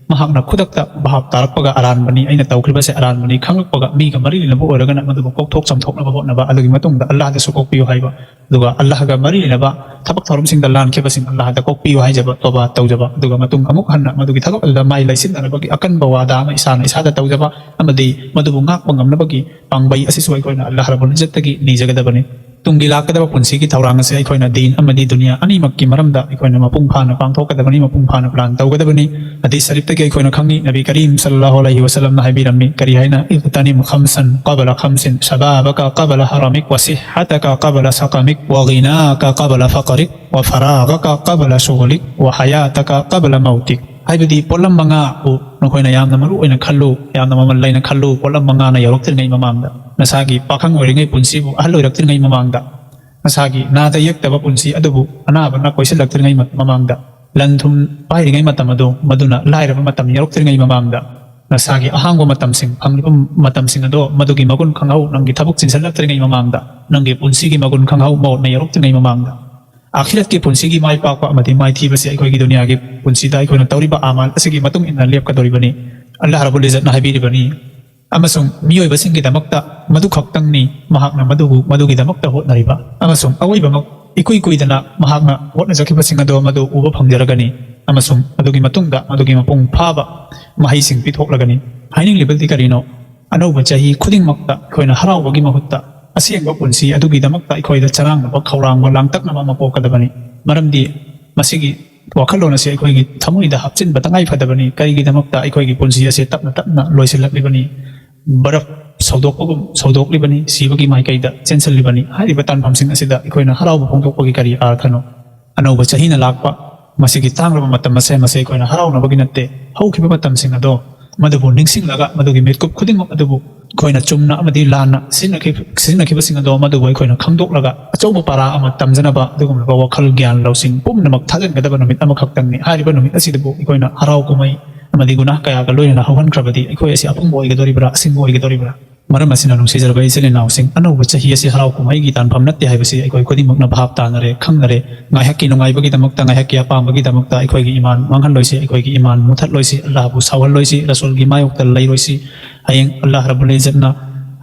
ꯃꯍꯥꯛꯅ ꯈꯨꯗꯛꯇ ꯚꯥꯞ ꯇꯥꯔꯛꯄꯒ "ꯑꯔꯥꯟꯕꯅꯤ, ꯑꯩꯅ ꯇꯧꯈ꯭ꯔꯤꯕꯁꯦ ꯑꯔꯥꯟꯕꯅꯤ" ꯈꯪꯂꯛꯄꯒ, ꯃꯤꯒ ꯃꯔꯤ ꯂꯩꯅꯕ ꯑꯣꯏꯔꯒꯅ ꯃꯗꯨꯕꯨ ꯀꯣꯛꯊꯣꯛ ꯆꯥꯝꯊꯣꯛꯅꯕ ꯍꯣꯠꯅꯕ, ꯑꯗꯨꯒꯤ ꯃꯇꯨꯡꯗ ꯑꯜꯂꯥꯍꯗꯁꯨ ꯀꯣꯛꯄꯤꯌꯨ ꯍꯥꯏꯕ, ꯑꯗꯨꯒ ꯑꯜꯂꯥꯍꯒ ꯃꯔꯤ ꯂꯩꯅꯕ ꯊꯕꯛ ꯊꯧꯔꯝꯁꯤꯡꯗ ꯂꯥꯟꯈꯤꯕꯁꯤꯡ ꯑꯜꯂꯥꯍꯗ ꯀꯣꯛꯄꯤꯌꯨ ꯍꯥꯏꯖꯕ, ꯇꯣꯕꯥ ꯇꯧꯖꯕ, ꯑꯗꯨꯒ ꯃꯇꯨꯡ ꯑꯃꯨꯛ ꯍꯟꯅ ꯃꯗꯨꯒꯤ ꯊꯕꯛ ꯑꯗꯨꯗ ꯃꯥꯏ ꯂꯩꯁꯤꯟꯅꯅꯕꯒꯤ ꯑꯀꯟꯕ ꯋꯥꯗꯥ ꯑꯃ ꯏꯁꯥꯅ ꯏꯁꯥꯗ ꯇꯧꯖꯕ, ꯑꯃꯗꯤ ꯃꯗꯨꯕꯨ ꯉꯥꯛꯄ ꯉꯝꯅꯕꯒꯤ ꯄꯥꯡꯕꯩ ꯑꯁꯤꯁꯨ ꯑꯩꯈꯣꯏꯅ ꯑꯜꯂꯥꯍ ꯔꯕꯨꯜ ꯏꯖꯠꯇꯒꯤ ꯅꯤꯖꯒꯗꯕꯅꯤ꯫ ꯇꯨꯡꯒꯤ ꯂꯥꯛꯀꯗꯕ ꯄꯨꯟꯁꯤꯒꯤ ꯊꯧꯔꯥꯡ ꯑꯁꯦ ꯑꯩꯈꯣꯏꯅ ꯗꯤꯟ ꯑꯃꯗꯤ ꯗꯨꯅꯤꯌꯥ ꯑꯅꯤꯃꯛꯀꯤ ꯃꯔꯝꯗ ꯑꯩꯈꯣꯏꯅ ꯃꯄꯨꯡ ꯐꯥꯅ ꯄꯥꯡꯊꯣꯛꯀꯗꯕꯅꯤ, ꯃꯄꯨꯡ ꯐꯥꯅ plan ꯇꯧꯒꯗꯕꯅꯤ꯫ ꯍꯗꯤꯁ ꯁꯔꯤꯐꯇꯒꯤ ꯑꯩꯈꯣꯏꯅ ꯈꯪꯉꯤ, ꯅꯕꯤ ꯀꯔꯤꯝ ꯁꯜꯂꯜꯂꯥꯍꯨ ꯑꯂꯩꯍꯤ ꯋꯁꯜꯂꯝꯅ ꯍꯥꯏꯕꯤꯔꯝꯃꯤ, ꯀꯔꯤ ꯍꯥꯏꯅ? "اغتنم خمسا قبل خمس، شبابك قبل هرمك، وصحتك قبل سقمك، وغناك قبل فقرك، وفراغك قبل شغلك، وحياتك قبل موتك"꯫ ꯍꯥꯏꯕꯗꯤ ꯄꯣꯠꯂꯝ ꯃꯉꯥꯕꯨ ꯅꯈꯣꯏꯅ ꯌꯥꯝꯅ ꯃꯔꯨ ꯑꯣꯏꯅ ꯈꯜꯂꯨ, ꯌꯥꯝꯅ ꯃꯃꯜ ꯂꯩꯅ ꯈꯜꯂꯨ, ꯄꯣꯠꯂꯝ ꯃꯉꯥꯅ ꯌꯧꯔꯛꯇ꯭ꯔꯤꯉꯩ ꯃꯃꯥꯡꯗ꯫ ꯅꯁꯥꯒꯤ ꯄꯥꯈꯪ ꯑꯣꯏꯔꯤꯉꯩ ꯄꯨꯟꯁꯤꯕꯨ ꯑꯍꯜ ꯑꯣꯏꯔꯛꯇ꯭ꯔꯤꯉꯩ ꯃꯃꯥꯡꯗ, ꯅꯁꯥꯒꯤ ꯅꯥꯗ ꯌꯦꯛꯇꯕ ꯄꯨꯟꯁꯤ ꯑꯗꯨꯕꯨ ꯑꯅꯥꯕꯅ ꯀꯣꯏꯁꯤꯜꯂꯛꯇ꯭ꯔꯤꯉꯩ ꯃ-, ꯃꯃꯥꯡꯗ, ꯂꯟ ꯊꯨꯝ ꯄꯥꯏꯔꯤꯉꯩ ꯃꯇꯝ ꯑꯗꯨ, ꯃꯗꯨꯅ ꯂꯥꯏꯔꯕ ꯃꯇꯝ ꯌꯧꯔꯛꯇ꯭ꯔꯤꯉꯩ ꯃꯃꯥꯡꯗ, ꯅꯁꯥꯒꯤ ꯑꯍꯥꯡꯕ ꯃꯇꯝꯁꯤꯡ, ꯐꯪꯂꯤꯕ ꯃꯇꯝꯁꯤꯡ ꯑꯗꯣ ꯃꯗꯨꯒꯤ ꯃꯒꯨꯟ ꯈꯪꯍꯧ, ꯅꯪꯒꯤ ꯊꯕꯛ ꯆꯤꯟꯁꯤꯜꯂꯛꯇ꯭ꯔꯤꯉꯩ ꯃꯃꯥꯡꯗ, ꯅꯪꯒꯤ ꯄꯨꯟꯁꯤꯒꯤ ꯃꯒꯨꯟ ꯈꯪꯍꯧ, ꯃꯧꯠꯅ ꯌꯧꯔꯛꯇ꯭ꯔꯤꯉꯩ ꯃꯃꯥꯡꯗ꯫ ꯑꯥꯈꯤꯔꯠꯀꯤ ꯄꯨꯟꯁꯤꯒꯤ ꯃꯥꯏ ꯄꯥꯛꯄ ꯑꯃꯗꯤ ꯃꯥꯏꯊꯤꯕꯁꯤ ꯑꯩꯈꯣꯏꯒꯤ ꯗꯨꯅꯤꯌꯥꯒꯤ ꯄꯨꯟꯁꯤꯗ ꯑꯩꯈꯣꯏꯅ ꯇꯧꯔꯤꯕ ꯑꯃꯥꯜ ꯑꯁꯤꯒꯤ ꯃꯇꯨꯡ ꯏꯟꯅ ꯂꯦꯞꯀꯗꯧꯔꯤꯕꯅꯤ꯫ ꯑꯜꯂꯥꯍ ꯔꯕꯨꯜ ꯏꯖꯠꯅ ꯍꯥꯏꯕꯤꯔꯤꯕꯅꯤ, ꯑꯃꯁꯨꯡ ꯃꯤꯑꯣꯏꯕꯁꯤꯡꯒꯤꯗꯃꯛꯇ ꯃꯗꯨ ꯈꯛꯇꯪꯅꯤ ꯃꯍꯥꯛꯅ ꯃꯗꯨꯕꯨ, ꯃꯗꯨꯒꯤꯗꯃꯛꯇ ꯍꯣꯠꯅꯔꯤꯕ, ꯑꯃꯁꯨꯡ ꯑꯋꯣꯏꯕꯃꯛ ꯏꯀꯨꯏ ꯀꯨꯏꯗꯅ ꯃꯍꯥꯛꯅ ꯍꯣꯠꯅꯖꯈꯤꯕꯁꯤꯡ ꯑꯗꯣ ꯃꯗꯨ ꯎꯕ ꯐꯪꯖꯔꯒꯅꯤ, ꯑꯃꯁꯨꯡ ꯃꯗꯨꯒꯤ ꯃꯇꯨꯡꯗ ꯃꯗꯨꯒꯤ ꯃꯄꯨꯡ ꯐꯥꯕ ꯃꯍꯩꯁꯤꯡ ꯄꯤꯊꯣꯛꯂꯒꯅꯤ꯫ ꯍꯥꯏꯅꯤꯡꯂꯤꯕꯗꯤ ꯀꯔꯤꯅꯣ? ꯑꯅꯧꯕ ꯆꯍꯤ ꯈꯨꯗꯤꯡꯃꯛꯇ ꯑꯩꯈꯣꯏꯅ ꯍꯔꯥꯎꯕꯒꯤ ꯃꯍꯨꯠꯇ ꯑꯁꯦꯡꯕ ꯄꯨꯟꯁꯤ ꯑꯗꯨꯒꯤꯗꯃꯛꯇ ꯑꯩꯈꯣꯏꯗ ꯆꯔꯥꯡꯅꯕ, ꯈꯧꯔꯥꯡꯕ, ꯂꯥꯡꯇꯛꯅꯕ ꯑꯃ ꯄꯣꯛꯀꯗꯕꯅꯤ꯫ ꯃꯔꯝꯗꯤ ꯃꯁꯤꯒꯤ ꯋꯥꯈꯜꯂꯣꯟ ꯑꯁꯤ ꯑꯩꯈꯣꯏꯒꯤ ꯊꯃꯣꯏꯗ ꯍꯥꯞꯆꯤꯟꯕ ꯇꯉꯥꯏ ꯐꯗꯕꯅꯤ꯫ ꯀꯔꯤꯒꯤꯗꯃꯛꯇ? ꯑꯩꯈꯣꯏꯒꯤ ꯄꯨꯟꯁꯤ ꯑꯁꯤ ꯇꯞꯅ ꯇꯞꯅ ꯂꯣꯏꯁꯤꯜꯂꯛꯂꯤꯕꯅꯤ, ꯕꯔꯐ ꯁꯧꯗꯣꯛꯄꯒꯨꯝ ꯁꯧꯗꯣꯛꯂꯤꯕꯅꯤ, ꯁꯤꯕꯒꯤ ꯃꯥꯏꯀꯩꯗ ꯆꯦꯟꯁꯤꯜꯂꯤꯕꯅꯤ꯫ ꯍꯥꯏꯔꯤꯕ ꯇꯥꯟꯐꯝꯁꯤꯡ ꯑꯁꯤꯗ ꯑꯩꯈꯣꯏꯅ ꯍꯔꯥꯎꯕ ꯐꯣꯡꯗꯣꯛꯄꯒꯤ ꯀꯔꯤ ꯑꯥꯔꯊꯅꯣ? ꯑꯅꯧꯕ ꯆꯍꯤꯅ ꯂꯥꯛꯄ, ꯃꯁꯤꯒꯤ ꯇꯥꯡꯂꯕ ꯃꯇꯝ ꯑꯁꯦ, ꯃꯁꯤ ꯑꯩꯈꯣꯏꯅ ꯍꯔꯥꯎꯅꯕꯒꯤ ꯅꯠꯇꯦ꯫ ꯍꯧꯈꯤꯕ ꯃꯇꯝꯁꯤꯡ ꯑꯗꯣ ꯃꯗꯨꯕꯨ ꯅꯤꯡꯁꯤꯡꯂꯒ, ꯃꯗꯨꯒꯤ ꯃꯤꯀꯨꯞ ꯈꯨꯗꯤꯡꯃꯛ ꯑꯗꯨꯕꯨ ꯑꯩꯈꯣꯏꯅ ꯆꯨꯝꯅ ꯑꯃꯗꯤ ꯂꯥꯟꯅ ꯁꯤꯖꯤꯟꯅꯈꯤ-, ꯁꯤꯖꯤꯟꯅꯈꯤꯕꯁꯤꯡ ꯑꯗꯣ ꯃꯗꯨꯕꯨ ꯑꯩꯈꯣꯏꯅ ꯈꯪꯗꯣꯛꯂꯒ, ꯑꯆꯧꯕ ꯄꯥꯔꯥ ꯑꯃ ꯇꯝꯖꯅꯕ ꯑꯗꯨꯒꯨꯝꯂꯕ ꯋꯥꯈꯜ, ꯒ꯭ꯌꯥꯟ, ꯂꯧꯁꯤꯡ ꯄꯨꯝꯅꯃꯛ ꯊꯥꯖꯤꯟꯒꯗꯕ ꯅꯨꯃꯤꯠ ꯑꯃꯈꯛꯇꯪꯅꯤ꯫ ꯍꯥꯏꯔꯤꯕ ꯅꯨꯃꯤꯠ ꯑꯁꯤꯗꯕꯨ ꯑꯩꯈꯣꯏꯅ ꯍꯔꯥꯎ ꯀꯨꯝꯍꯩ ꯑꯃꯗꯤ ꯒꯨꯅꯥꯍ ꯀꯌꯥꯒ ꯂꯣꯏꯅꯅ ꯍꯧꯍꯟꯈ꯭ꯔꯕꯗꯤ, ꯑꯩꯈꯣꯏ ꯑꯁꯤ ꯑꯄꯨꯝꯕ ꯑꯣꯏꯒꯗꯧꯔꯤꯕ꯭ꯔꯥ, ꯑꯁꯤꯡꯕ ꯑꯣꯏꯒꯗꯧꯔꯤꯕ꯭ꯔꯥ? ꯃꯔꯝ ꯑꯁꯤꯅ, ꯅꯨꯡꯁꯤꯖꯔꯕ ꯏꯆꯤꯜ ꯏꯅꯥꯎꯁꯤꯡ, ꯑꯅꯧꯕ ꯆꯍꯤ ꯑꯁꯤ ꯍꯔꯥꯎ ꯀꯨꯝꯍꯩꯒꯤ ꯇꯥꯟꯐꯝ ꯅꯠꯇꯦ ꯍꯥꯏꯕꯁꯤ ꯑꯩꯈꯣꯏ ꯈꯨꯗꯤꯡꯃꯛꯅ ꯚꯥꯞ ꯇꯥꯅꯔꯦ, ꯈꯪꯅꯔꯦ꯫ ꯉꯥꯏꯍꯥꯛꯀꯤ ꯅꯨꯡꯉꯥꯏꯕꯒꯤꯗꯃꯛꯇ, ꯉꯥꯏꯍꯥꯛꯀꯤ ꯑꯄꯥꯝꯕꯒꯤꯗꯃꯛꯇ ꯑꯩꯈꯣꯏꯒꯤ ꯏꯃꯥꯟ ꯃꯥꯡꯍꯜꯂꯣꯏꯁꯤ, ꯑꯩꯈꯣꯏꯒꯤ ꯏꯃꯥꯟ ꯃꯨꯊꯠꯂꯣꯏꯁꯤ, ꯑꯜꯂꯥꯍꯕꯨ ꯁꯥꯎꯍꯜꯂꯣꯏꯁꯤ, ꯔꯁꯨꯜꯒꯤ ꯃꯥꯌꯣꯛꯇ ꯂꯩꯔꯣꯏꯁꯤ꯫ ꯍꯌꯦꯡ ꯑꯜꯂꯥꯍ ꯔꯕꯨꯜ ꯏꯖꯠꯅ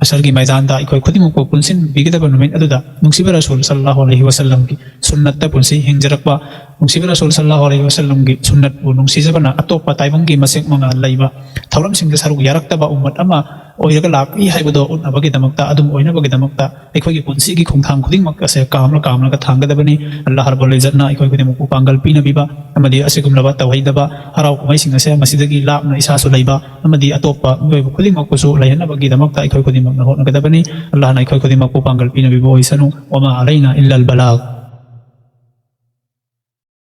ꯍꯁꯔꯒꯤ ꯃꯩꯗꯥꯟꯗ ꯑꯩꯈꯣꯏ ꯈꯨꯗꯤꯡꯃꯛꯄꯨ ꯄꯨꯟꯁꯤꯟꯕꯤꯒꯗꯕ ꯅꯨꯃꯤꯠ ꯑꯗꯨꯗ, ꯅꯨꯡꯁꯤꯕ ꯔꯁꯨꯜ ꯁꯜꯂꯜꯂꯥꯍꯨ ꯑꯂꯩꯍꯤ ꯋꯁꯜꯂꯝꯒꯤ ꯁꯨꯟꯅꯠꯇ ꯄꯨꯟꯁꯤ ꯍꯤꯡꯖꯔꯛꯄ, ꯅꯨꯡꯁꯤꯕ ꯔꯁꯨꯜ ꯁꯜꯂꯜꯂꯥꯍꯨ ꯑꯂꯩꯍꯤ ꯋꯁꯜꯂꯝꯒꯤ ꯁꯨꯟꯅꯠꯄꯨ ꯅꯨꯡꯁꯤꯖꯕꯅ ꯑꯇꯣꯞꯄ ꯇꯥꯏꯕꯪꯒꯤ ꯃꯁꯦꯛ ꯃꯉꯥꯜ ꯂꯩꯕ ꯊꯧꯔꯝꯁꯤꯡꯗ ꯁꯔꯨꯛ ꯌꯥꯔꯛꯇꯕ ꯎꯝꯃꯠ ꯑꯃ ꯑꯣꯏꯔꯒ ꯂꯥꯛꯏ ꯍꯥꯏꯕꯗꯣ ꯎꯠꯅꯕꯒꯤꯗꯃꯛꯇ, ꯑꯗꯨꯝ ꯑꯣꯏꯅꯕꯒꯤꯗꯃꯛꯇ ꯑꯩꯈꯣꯏꯒꯤ ꯄꯨꯟꯁꯤꯒꯤ ꯈꯣꯡꯊꯥꯡ ꯈꯨꯗꯤꯡꯃꯛ ꯑꯁꯦ ꯀꯥꯝꯂ ꯀꯥꯝꯂꯒ ꯊꯥꯡꯒꯗꯕꯅꯤ꯫ ꯑꯜꯂꯥꯍ ꯔꯕꯨꯜ ꯏꯖꯠꯅ ꯑꯩꯈꯣꯏ ꯈꯨꯗꯤꯡꯃꯛꯄꯨ ꯄꯥꯡꯒꯜ ꯄꯤꯅꯕꯤꯕ ꯑꯃꯗꯤ ꯑꯁꯤꯒꯨꯝꯂꯕ ꯇꯧꯍꯩꯗꯕ ꯍꯔꯥꯎ ꯀꯨꯝꯍꯩꯁꯤꯡ ꯑꯁꯦ ꯃꯁꯤꯗꯒꯤ ꯂꯥꯞꯅ ꯏꯁꯥꯁꯨ ꯂꯩꯕ ꯑꯃꯗꯤ ꯑꯇꯣꯞꯄ ꯃꯤꯑꯣꯏꯕ ꯈꯨꯗꯤꯡꯃꯛꯄꯨꯁꯨ ꯂꯩꯍꯟꯅꯕꯒꯤꯗꯃꯛꯇ ꯑꯩꯈꯣꯏ ꯈꯨꯗꯤꯡꯃꯛꯅ ꯍꯣꯠꯅꯒꯗꯕꯅꯤ꯫ ꯑꯜꯂꯥꯍꯅ ꯑꯩꯈꯣꯏ ꯈꯨꯗꯤꯡꯃꯛꯄꯨ ꯄꯥꯡꯒꯜ ꯄꯤꯅꯕꯤꯕ ꯑꯣꯏꯁꯅꯨ꯫ وما علينا إلا البلاغ.